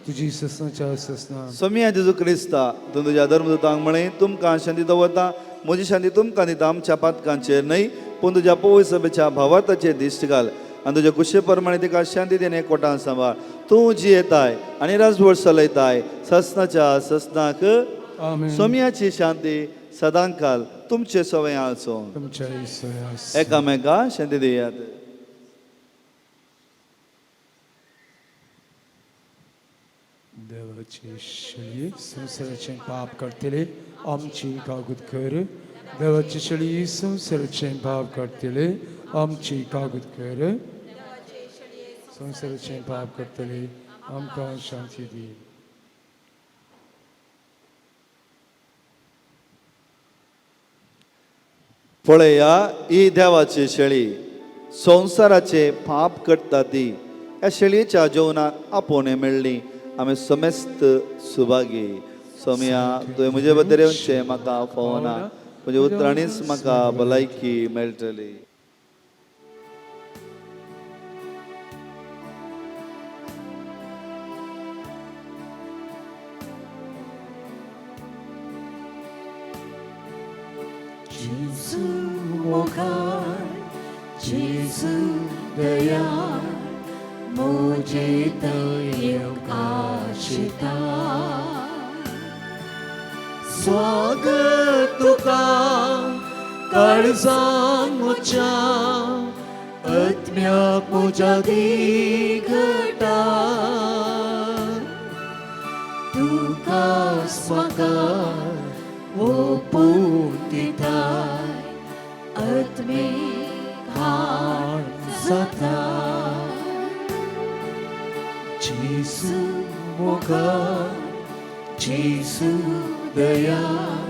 तुजी ससनाच्या ससना. सोमिया जेजू क्रिस्ता तूं तुज्या धर्मदूतांक म्हळें तुमकां शांती दवरता, म्हजी शांती तुमकां दिता. आमच्या पातकांचेर न्हय पूण तुज्या पवित्र सभेच्या भावार्थाचेर दिश्ट घाल आनी तुज्या कुशे प्रमाणे तिका शांती दिणे कोटान सांबाळ. तूं जियेताय आनी राजवट चलयताय ससनाच्या ससनाक. आमेन. सोमियाची शांती सदांकाल तुमचे सवय आसो. तुमच्या सयास एकामेका शांती दियात. देवाची शेळी संवसाराचें पाप काडटले आमची कागद कर. देवाची शेळी संवसाराचें पाप काडटले आमची कागद कर. संवसाराचें पाप काडटले आमकां शांती दी. पळया ही देवाची शेळी संवसाराचे पाप करता ती. ह्या शेळयेच्या जेवणाक आपोवणें मेळ्ळी आमी समेस्त सुभागी. सोमिया तुवें म्हजे बद्दल येवचें म्हाका फावना, म्हज्या उतरांनीच म्हाका भलायकी मेळटली. जेजू मोगाळ, जेजू दयाळ, म्हजे थंय आशिता. स्वागत तुका काळजान म्हज्या, आत्म्याक म्हज्या दिगटा. तुकाच म्हाका ओपून दिताय, आत्मीक हाड जाता. जेजू मोगाळ, जेजू दयाळ,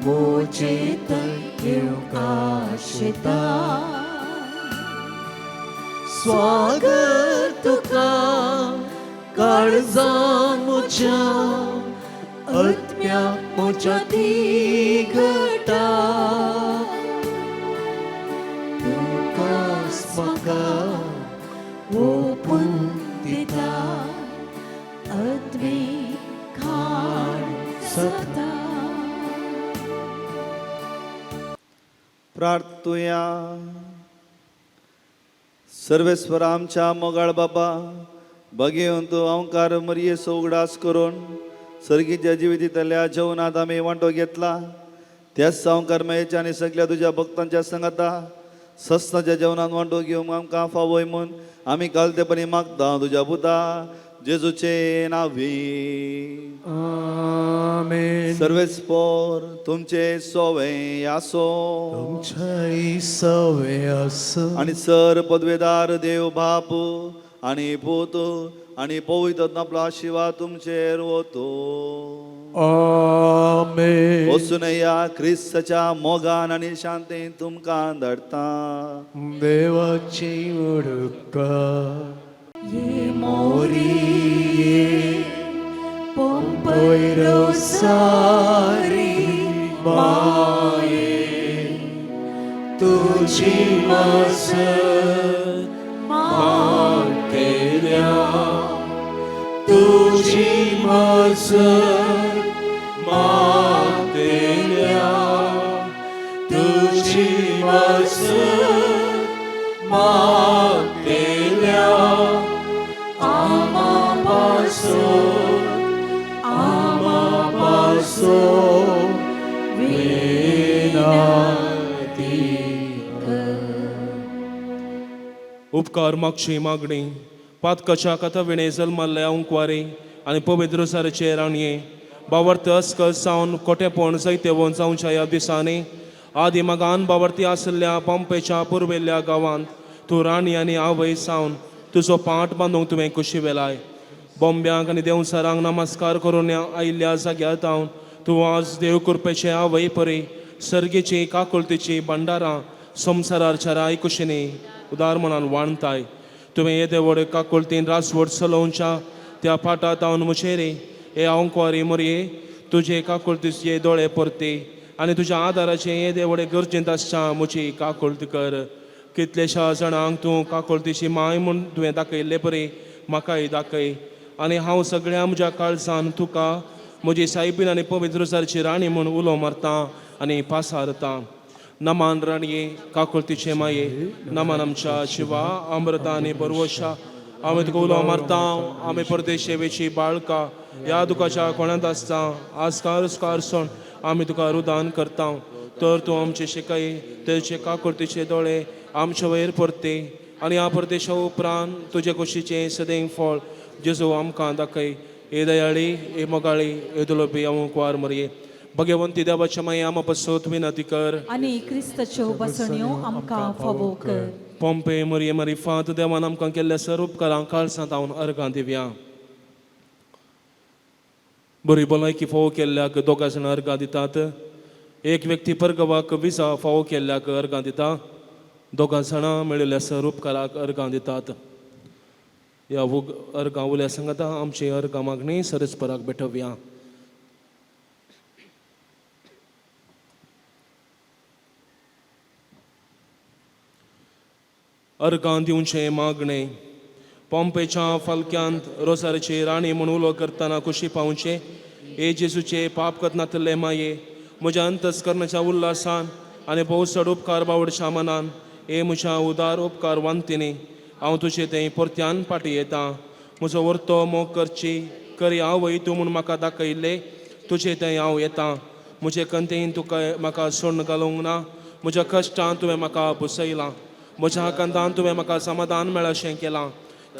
म्हजे थंय येवंक आशिता. स्वागत तुका काळजान म्हज्या, आत्म्याक म्हज्या दिगटा. तुकाच म्हाका ओपून दिता, आत्मीक हाड जाता. प्रार्थुया. सर्वेस्वर आमच्या मोगाळ बाबा, बगेवन तूं अंकार मरियेचो उगडास करून सर्गीच्या जिवितांतल्या जेवणात आमी वांटो घेतला, त्याच सावकार मयेच्या आनी सगळ्या तुज्या भक्तांच्या संगाता सस्नाच्या जेवणात वांटो घेवंक आमकां फावय म्हूण आमी कालतेपणी मागता तुज्या पुता जेजूचे नावी. आमेन. सर्वेस्पोर तुमचे सोवे आसो. तुमच्याय सवे आसो. आणि सर पदवेदार देव बाप आणि पूत आणि पवित्र आपला आशीर्वाद तुमचेर वतो. आमेन. वचून या, क्रिस्ताच्या मोगान आणि शांतीन तुमकां धाडटा. देवाची उडका. ये मोरिये पोंपैरो सारी माये तुझी मास मागतेल्या, तुझी मास मागतेल्या, तुझी मास मागतेल्या, आमा पासो आमा पासो विनाती कर. उपकार मागची मागणी. पातकाच्या कथाविणे जल्माल्ल्या अंकवारी आनी पवित्र रोजाराचे राणये, बावर्त अस्कल सावन कोटेपण जैतेवन जावच्या ह्या दिसांनी आदी मागान बावर्ती आशिल्ल्या पंपेच्या पुर्वेल्ल्या गांवांत तूं राणी आनी आवय सावन तुजो पाट बांदूंक तुवें कुशी वेलाय. बोंब्यांक आनी देंवचारांक नमस्कार करून आयिल्ल्या जाग्यार तावन तूं आज देव कृपेचे आवय परी सर्गेची काकुळतीची भंडारां संवसारार चराय कुशीनी उदार मनान वाणताय. तुवें येदे व्हड काकुळतीन रासवट चलोवच्या त्या पाटात तावन मुचेरे हे अंकवारी मोरये तुजे काकुळतीचे दोळे परते आनी तुज्या आदाराचे येदे व्हडे गरजेंत आसच्या म्हजी काकुळती कर. कितलेशा जाणांक तूं काकुळतीची माय म्हूण तुवें दाखयल्ले परी म्हाकाय दाखय आनी हांव सगळ्या म्हज्या काळजान तुका म्हजी सायबीन आनी पवित्र रोजारची राणी म्हूण उलो मारता आनी पासारता. नमान राणये, काकुळतीचे माये, नमान आमच्या शिवा, अमृता आनी बरवशा. आमी तुका उलो मारता. आमी परदेशेवेची बाळका ह्या दुखाच्या कोणांत आसता आज कार सोण आमी तुका रुदान करता, तर तूं आमचे शिकय तेचे काकुळतीचे दोळे आमचे वयर परते आनी ह्या परदेशा उपरांत तुजे कुशीचें सदैव फळ जेजू आमकां दाखय. हे दयाळी, हे मोगाळी, हे दुलोबी कुवार मरये, भगवंती देवाच्या माये, आमा पासत विनंती कर. आनी क्रिस्ताच्यो बसण्यो आमकां फावो कर. पोंपे मरये मारिफात देवान आमकां केल्ल्या सर उपकारांक काळसांत हांव अर्गां दिवया. बरी भलायकी फावो केल्ल्याक दोगां जाणां अर्गां दितात. एक व्यक्ती परगवाक विजा फावो केल्ल्याक अर्गां दिता. दोगां जाणां मेळिल्ल्या सर उपकाराक अर्गां दितात. ह्या उग अर्गां उल्या सांगता आमची अर्गां मागणी सरस्पराक भेटोवया. अर्गां दिवचें मागणें. पोंपेच्या फालक्यांत रोजाराची राणी म्हूण उलो करतना कुशी पावचें हे जेजूचे पाप करनातले माये, म्हज्या अंतस्करणाच्या उल्हासान आनी भोव चड उपकार बावडच्या मनान, हे म्हज्या उदार उपकार वांतिनी हांव तुजे थंय परत्यान फाटीं येता. म्हजो वर्तो मोग करची करी आवय तूं म्हूण म्हाका दाखयल्ले तुजे थंय हांव येता. म्हजे कंतेन तुका म्हाका सोडून घालूंक ना. म्हज्या कश्टान तुवें म्हाका बसयलां. म्हज्या आकांतान तुवें म्हाका समाधान मेळशें केलां.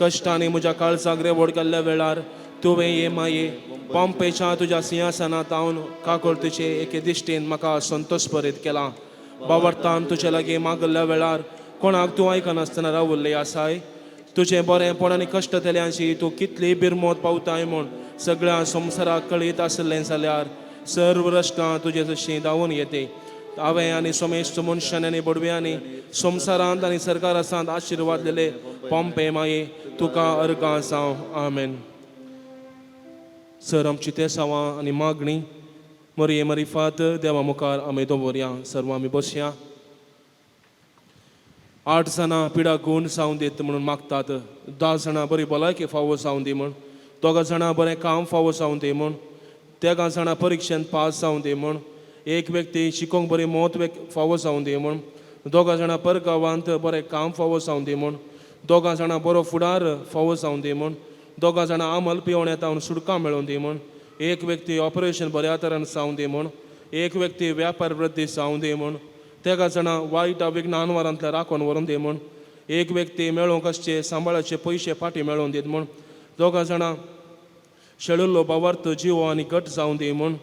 कश्टांनी म्हज्या काळजाक रेवड केल्ल्या वेळार तुवें ये माये पंपेच्या तुज्या सिंहासनात हांव काकुळतीचे एके दिश्टीन म्हाका संतोश परीत केला. बावडतान तुजे लागीं मागल्ल्या वेळार कोणाक तूं आयकनासतना रावल्ले आसाय? तुजें बरेंपण आनी कश्ट तेल्यांची तूं कितली बिरमोत पावताय म्हूण सगळ्या संवसाराक कळीत आसलें जाल्यार सर्व रश्टां तुजे जशीं धांवून येते. हांवें आनी सोमेस्त मनशांनी आनी बडव्यांनी संवसारांत आनी सरकारांत आशिर्वाद दिले पोंपे माये, तुका अर्गां जावं. आमेन. सर आमची तेसावां आनी मागणी मरये मरिफात देवा मुखार आमी दवरया. सर्व आमी बसया. 8 जाणां पिडा गूण जावं दीत म्हणून मागतात. 10 जाणां बरी भलायकी फावो जावं दी म्हूण, 2 जाणां बरें काम फावो जावं दी म्हूण, 3 जाणां परिक्षेंत पास जावं दी म्हूण, एक व्यक्ती शिकोंक बरी मोत फावो जावं दी म्हूण, दोगां जाणां परगांवांत बरें काम फावो जावं दी म्हूण, दोगां जाणां बरो फुडार फावो जावं दी म्हूण, दोगां जाणां आमल पिवण येता म्हूण सुटका मेळोवन दी म्हूण, एक व्यक्ती ऑपरेशन बऱ्या तरान जावं दी म्हूण, एक व्यक्ती व्यापार वृद्धी जावं दी म्हूण, तेगा जाणां वायट विज्ञानवारांतल्या राखून व्हरून दी म्हूण, एक व्यक्ती मेळोवंक आसचे सांबाळाचे पयशे फाटीं मेळोवन दीत म्हूण, दोगां जाणां शेळिल्लो बावार्थ जिवो आनी घट जावं दी म्हूण,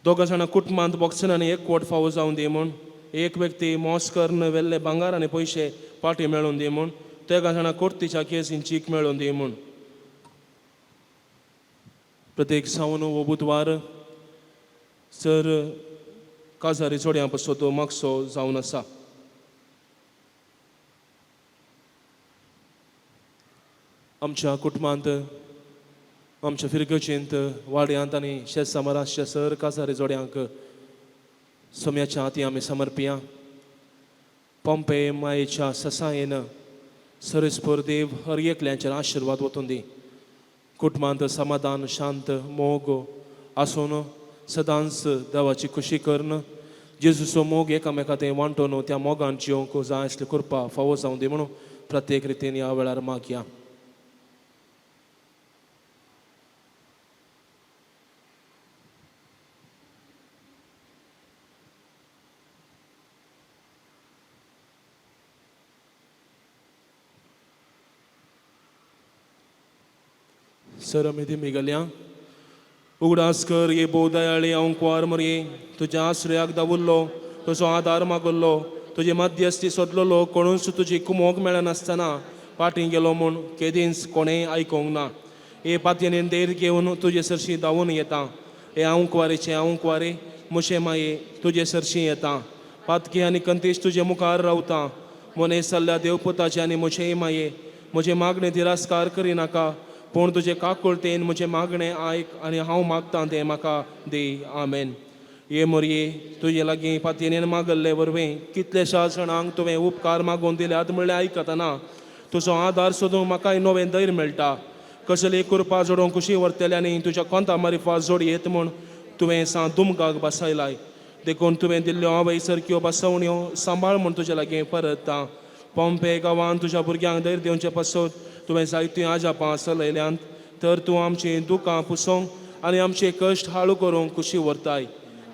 दोगां जाणां कुटुंबांत बॉक्सन आनी एकवट फावो जावं दी म्हूण, एक व्यक्ती मोस करून व्हेल्ले भांगार आनी पयशे फाटीं मेळोवन दी म्हूण, तेगां जाणां कोर्तीच्या केसीन चीक मेळोवन दी म्हूण. प्रत्येक सावन हो बुधवार सर काजारी चोडयां पासत मागसो जावन आसा. आमच्या कुटुंबांत, आमच्या फिरगचेंत, वाड्यांत आनी शेत सर काजारी जोड्यांक सोम्याच्या हाती आमी समर्पिया. पोंपे मायेच्या ससायेन सरस्पर देव हर एकल्याचेर आशिर्वाद वतून दी. कुटुंबांत समाधान, शांत, मोग आसून सदांच देवाची खुशी करून जेजूचो मोग एकामेका ते वांटून त्या मोगान जिवंक जाय आसली कृपा फावो जावं दी म्हणून प्रत्येक रितीन ह्या वेळार मागया. सर आमी दिमी गेल्या. उगडास कर ये भोव दयाळी अंकवार मरये, तुज्या आश्रयाक दावुल्लो, तुजो आदार मागल्लो, तुजी मध्यस्थी सोदलेलो कोणूच तुजी कुमोक मेळनासतना फाटीं गेलो म्हूण केदींच कोणेंय आयकोंक ना. हे पातयेन देर घेवन तुजे सरशी धांवून येता. हे अंकवारीचे अंकवारी मुशे माये तुजे सरशी येता. पातकी आनी कंतीश तुजे मुखार रावता. मोने सल्ल्या देवपुताचे आनी म्हजेय माये म्हजे मागणें तिरस्कार करिनाका, पूण तुजे काकुळतेन म्हजें मागणें आयक आनी हांव मागतां तें म्हाका दी. आमेन. ये मोरये तुजे लागीं पातयेन मागल्ले वरवीं कितलेश्या जाणांक तुवें उपकार मागून दिल्यात म्हणल्यार आयकतना तुजो आदार सोदूंक म्हाकाय नवें धैर्य मेळटा. कसली कृपा जोडूंक खुशी व्हरतले आनी तुज्या कोंता मारिफा जोडयेत म्हूण तुवें सां दुमगाक बसयलाय. देखून तुवें दिल्ल्यो आवय सारक्यो बसवण्यो सांबाळ म्हूण तुजे लागीं परतता. पोंपे गांवांत तुज्या भुरग्यांक धैर्य दिवचे पासत तुवें जायतीं आजापां चलयल्यांत, तर तूं आमचीं दुकां पुसोवंक आनी आमचे कश्ट हाळू करूंक खुशी व्हरताय.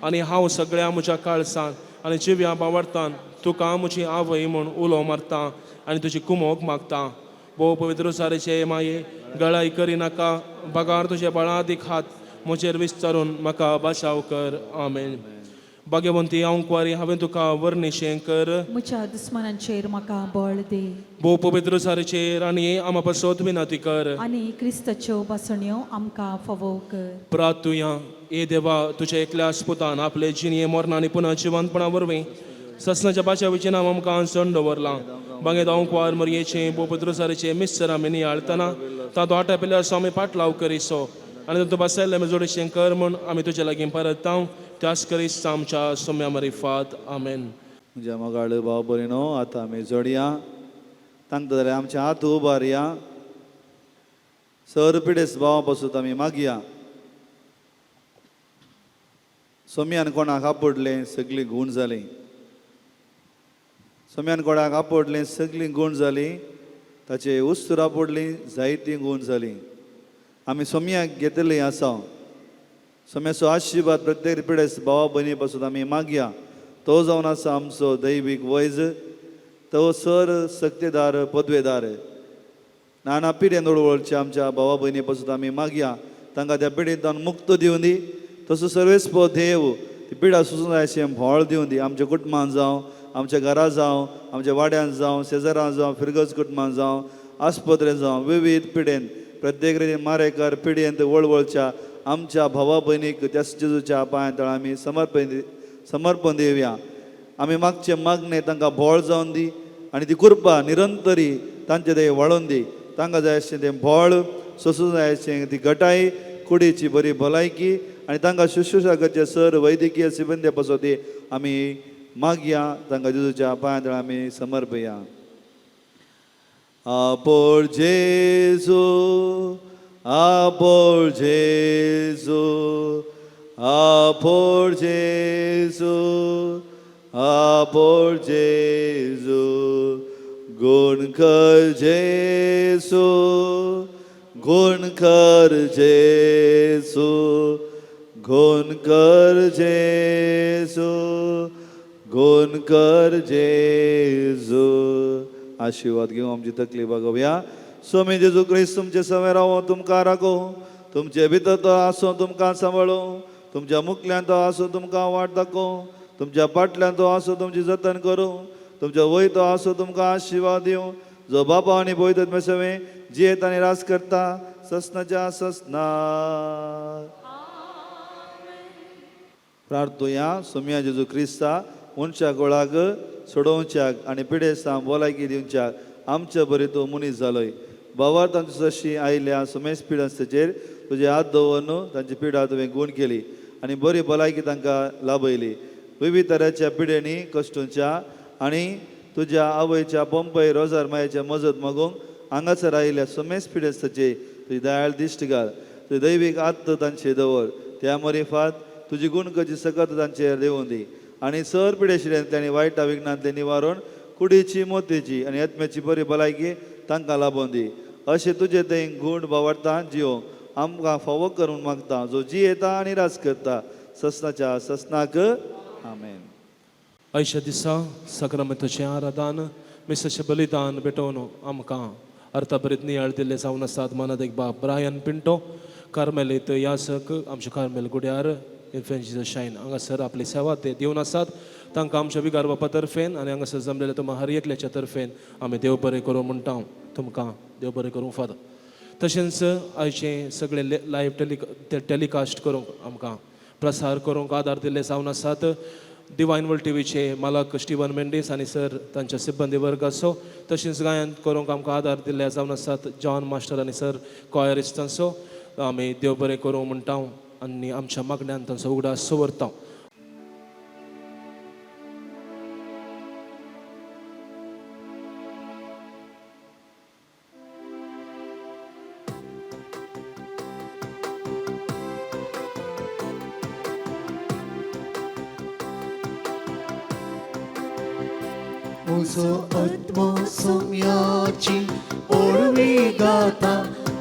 आनी हांव सगळ्या म्हज्या काळसान आनी जिव्या बावडतान तुका म्हजी आवय म्हूण उलो मारता आनी तुजी कुमोक मागता. भोव पवित्र सारेचे माये गळाय करिनाका, बगार तुजे बळादीक हात म्हजेर विस्तारून म्हाका बाशाव कर. आमेन. भाग्यवंती अंकवारी हांवें तुका वर्णिशें कर. म्हज्या दुस्मानांचेर म्हाका बळ दी. भोव पवित्र सारेचे राणये आमा पासत विनंती कर. आनी क्रिस्ताच्यो भासण्यो आमकां फावो कर. प्रार्थुया. ए देवा, तुज्या एकल्या पुतान आपले जिणये मरणा आनी पुनः जिवंतपणा वरवीं ससनाच्या बाच्यावेचें नांव आमकां सण दवरलां. बांगे अंकवार मरयेचें भोव पवित्र सारेचें मिस्सर आमी नियाळतना तातूंत आटापिल्ल्या असो आमी पाटलाव करिसो आनी तातूंत बसयल्लें आमी जोडीशें कर म्हूण आमी तुज्या लागीं परत त्यास करीस आमच्या सोम्या मरिफात. आमेन. म्हज्या मोगाळ भाव भयणो, आतां आमी जोडया तांकां जाल्यार आमच्या हात उबारया. सर पिडेस भावा पासून आमी मागया. सोम्यान कोणाक आपडलें सगळीं गूण जालीं. सोम्यान कोणाक आपडलें सगळीं गूण जालीं. ताचे उस्तूर आपडलीं जायतीं गूण जालीं. आमी सोम्याक घेतली आसा. सोम्याचो आशिर्वाद प्रत्येक पिडेस भावा भयणी पासून आमी मागया. तो जावन आसा आमचो दैवीक वैज, तो सर सक्तेदार पदवेदार. नाना पिडेन वळवळच्या आमच्या भावा भयणी पासून आमी मागया. तांकां त्या पिडेंतल्यान मुक्त दिवन दी. तसो सर्वेस्पो देव ती पिडा सुसून जाय अशें भोळ दिवन दी. आमच्या कुटुंबान जावं, आमच्या घरा जावं, आमच्या वाड्यान जावं, शेजारां जावं, फिरगज कुटुंबान जावं, आस्पत्रेन जावं, विवीध पिडेन प्रत्येक रितीन मारेकार पिडयेंत वळवळच्या आमच्या भावा भयणीक त्या जेजूच्या पांया तळा आमी समर्पण दिवया. आमी मागचे मागणे तांकां भोळ जावन दी आनी ती कृपा निरंतरी तांचे ते वाळोवन दी. तांकां जाय आशिल्लें तें भोळ सोसूं जाय अशें ती घटाय, कुडीची बरी भलायकी आनी तांकां शुश्रूषा करचे सर वैद्यकीय सिबंदी पासत ती आमी मागया. तांकां जेजूच्या पांया तळा आमी समर्पया. आपोळ जेजू, आपोळ जेजू, आपोर जेजू, आपोर जेजू, गुण कर जेजू, गुण कर जेजू, गुण कर जेजू, गुण कर जेजू. आशीर्वाद घेऊ आमची तकली बागोवया. स्वामी जेजू क्रिस्त तुमचे सवे रावो, तुमकां राखो, तुमचे भितर तो आसूं तुमकां सांबाळो, तुमच्या मुखल्यान तो आसूं तुमकां वाट दाखो, तुमच्या पाटल्यान तो आसूं तुमची जतन करूं, तुमच्या वय तो आसूं तुमकां आशीर्वाद दिवं, जो बाबा आनी भोयत मेसवे जियेत आनी रास करता ससनाच्या ससना. प्रार्थुया. सोम्या जेजू क्रिस्ता मनशा गोळाक सोडोवच्याक आनी पिडेस्तांक भलायकी दिवच्याक आमचे बरी तूं मनीस जालोय. बाबा तांचे जशी आयल्या सुमेस पिडस्ताचेर तुजे हात दवरून तांची पिडा तुवें गूण केली आनी बरी भलायकी तांकां लाभयली. विविध तरेच्या पिडेनी कश्टूंच्या आनी तुज्या आवयच्या पंपय रोजार मायेच्या मजत मागूंक हांगासर आयिल्ल्या सुमेस पिडेस्ताचे तुजी दयाळ दिश्ट घाल. तुजी दैवीक आत्त तांचे दवर, त्या मरिफात तुजी गुणकची सकत तांचेर देवून दी आनी सर पिडेशिड्यांतले आनी वायटा विघ्नांतले निवारण कुडीची, मोतीची आनी आत्म्याची बरी भलायकी तांकां लाबोवन दी. अशें तुजे थंय गूण बावडता जिवोंक आमकां फावो करून मागता, जो जियेता आनी राज करता ससनाच्या ससनाक. आमेन. आयच्या दिसा साक्रामेंताचें आराधन, मिसाचें बलिदान भेटोवन आमकां अर्थाभरीत नियाळ दिल्ले जावन आसात मानादीक बाब ब्रायन पिंटो, कार्मेलीत यासक, आमच्या कार्मेल गुड्यार इन्फंट जिजस शायन हांगासर आपली सेवा ते दिवन आसात. तांकां आमच्या विगार बापा तर्फेन आनी हांगासर जमलेल्या तुमकां हर एकल्याच्या तर्फेन आमी देव बरें करूं म्हणटा. तुमकां देव बरें करूं फादर. तशेंच आयचें सगळें लायव टेलिकास्ट करूंक, आमकां प्रसार करूंक आदार दिल्ले जावन आसात डिवायन वर्ल्ड टिवीचे मालक स्टिवन मेंडीस आनी सर तांच्या सिब्बंदी वर्गाचो. तशेंच गायन करूंक आमकां आदार दिल्ले जावन आसात जॉन मास्टर आनी सर कॉयरिस्टांचो. आमी देव बरें करूं म्हणटा आनी आमच्या मागण्यान तांचो उगडास दवरता. म्हजो आत्मो सोम्याची ओडवी गाता,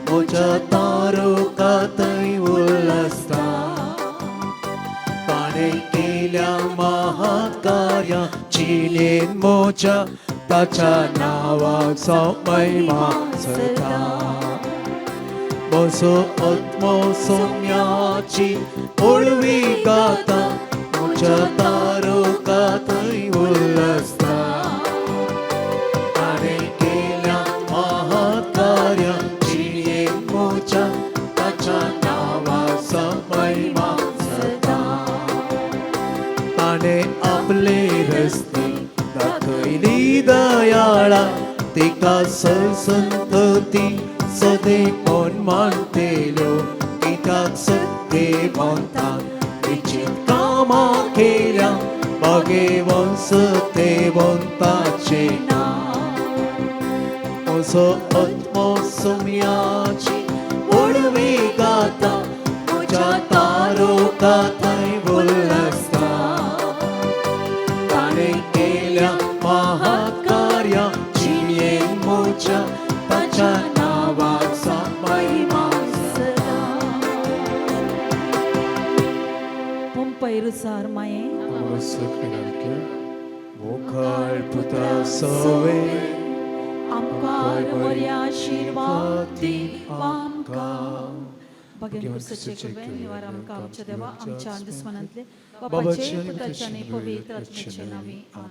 म्हज्या तारुकातय उल्लासता. ताणें केल्या महाकार्या जिणेन म्हज्या, ताच्या नांवाचो महिमा सदा. म्हजो आत्मो सोम्याची ओडवी गाता, म्हज्या तारुकातय उल्लासता. ताणें केल्या महाकार्या जिणेन म्हज्या, ताच्या नांवाचो महिमा सदा. ताणें आपले रस्ते दाखयली दयाळा, तिका संतती सदैपण मानतेल्यो. कित्याक सत्यवंतान विचित कामां केल्या, भागेवन सत्यवंताचें नांव. म्हजो आत्मो सोम्याची ओडवी गाता, म्हज्या तारुकाथंय उल्लासता. ताणें केल्या महाकार्या जिणेन म्हज्या, ताच्या नांवाचो महिमा सदा. पंपय रुसार माये मुखार पुता सवे आमकां बऱ्या आशिर्वाद दी आमकां. भगवान क्रिस्ताचे कृपेन निवार आमकां आमच्या देवा आमच्या दुस्मानांतले, बापाचे, पुताच्या आनी पवित्र आत्म्याचे नांवी. आमेन.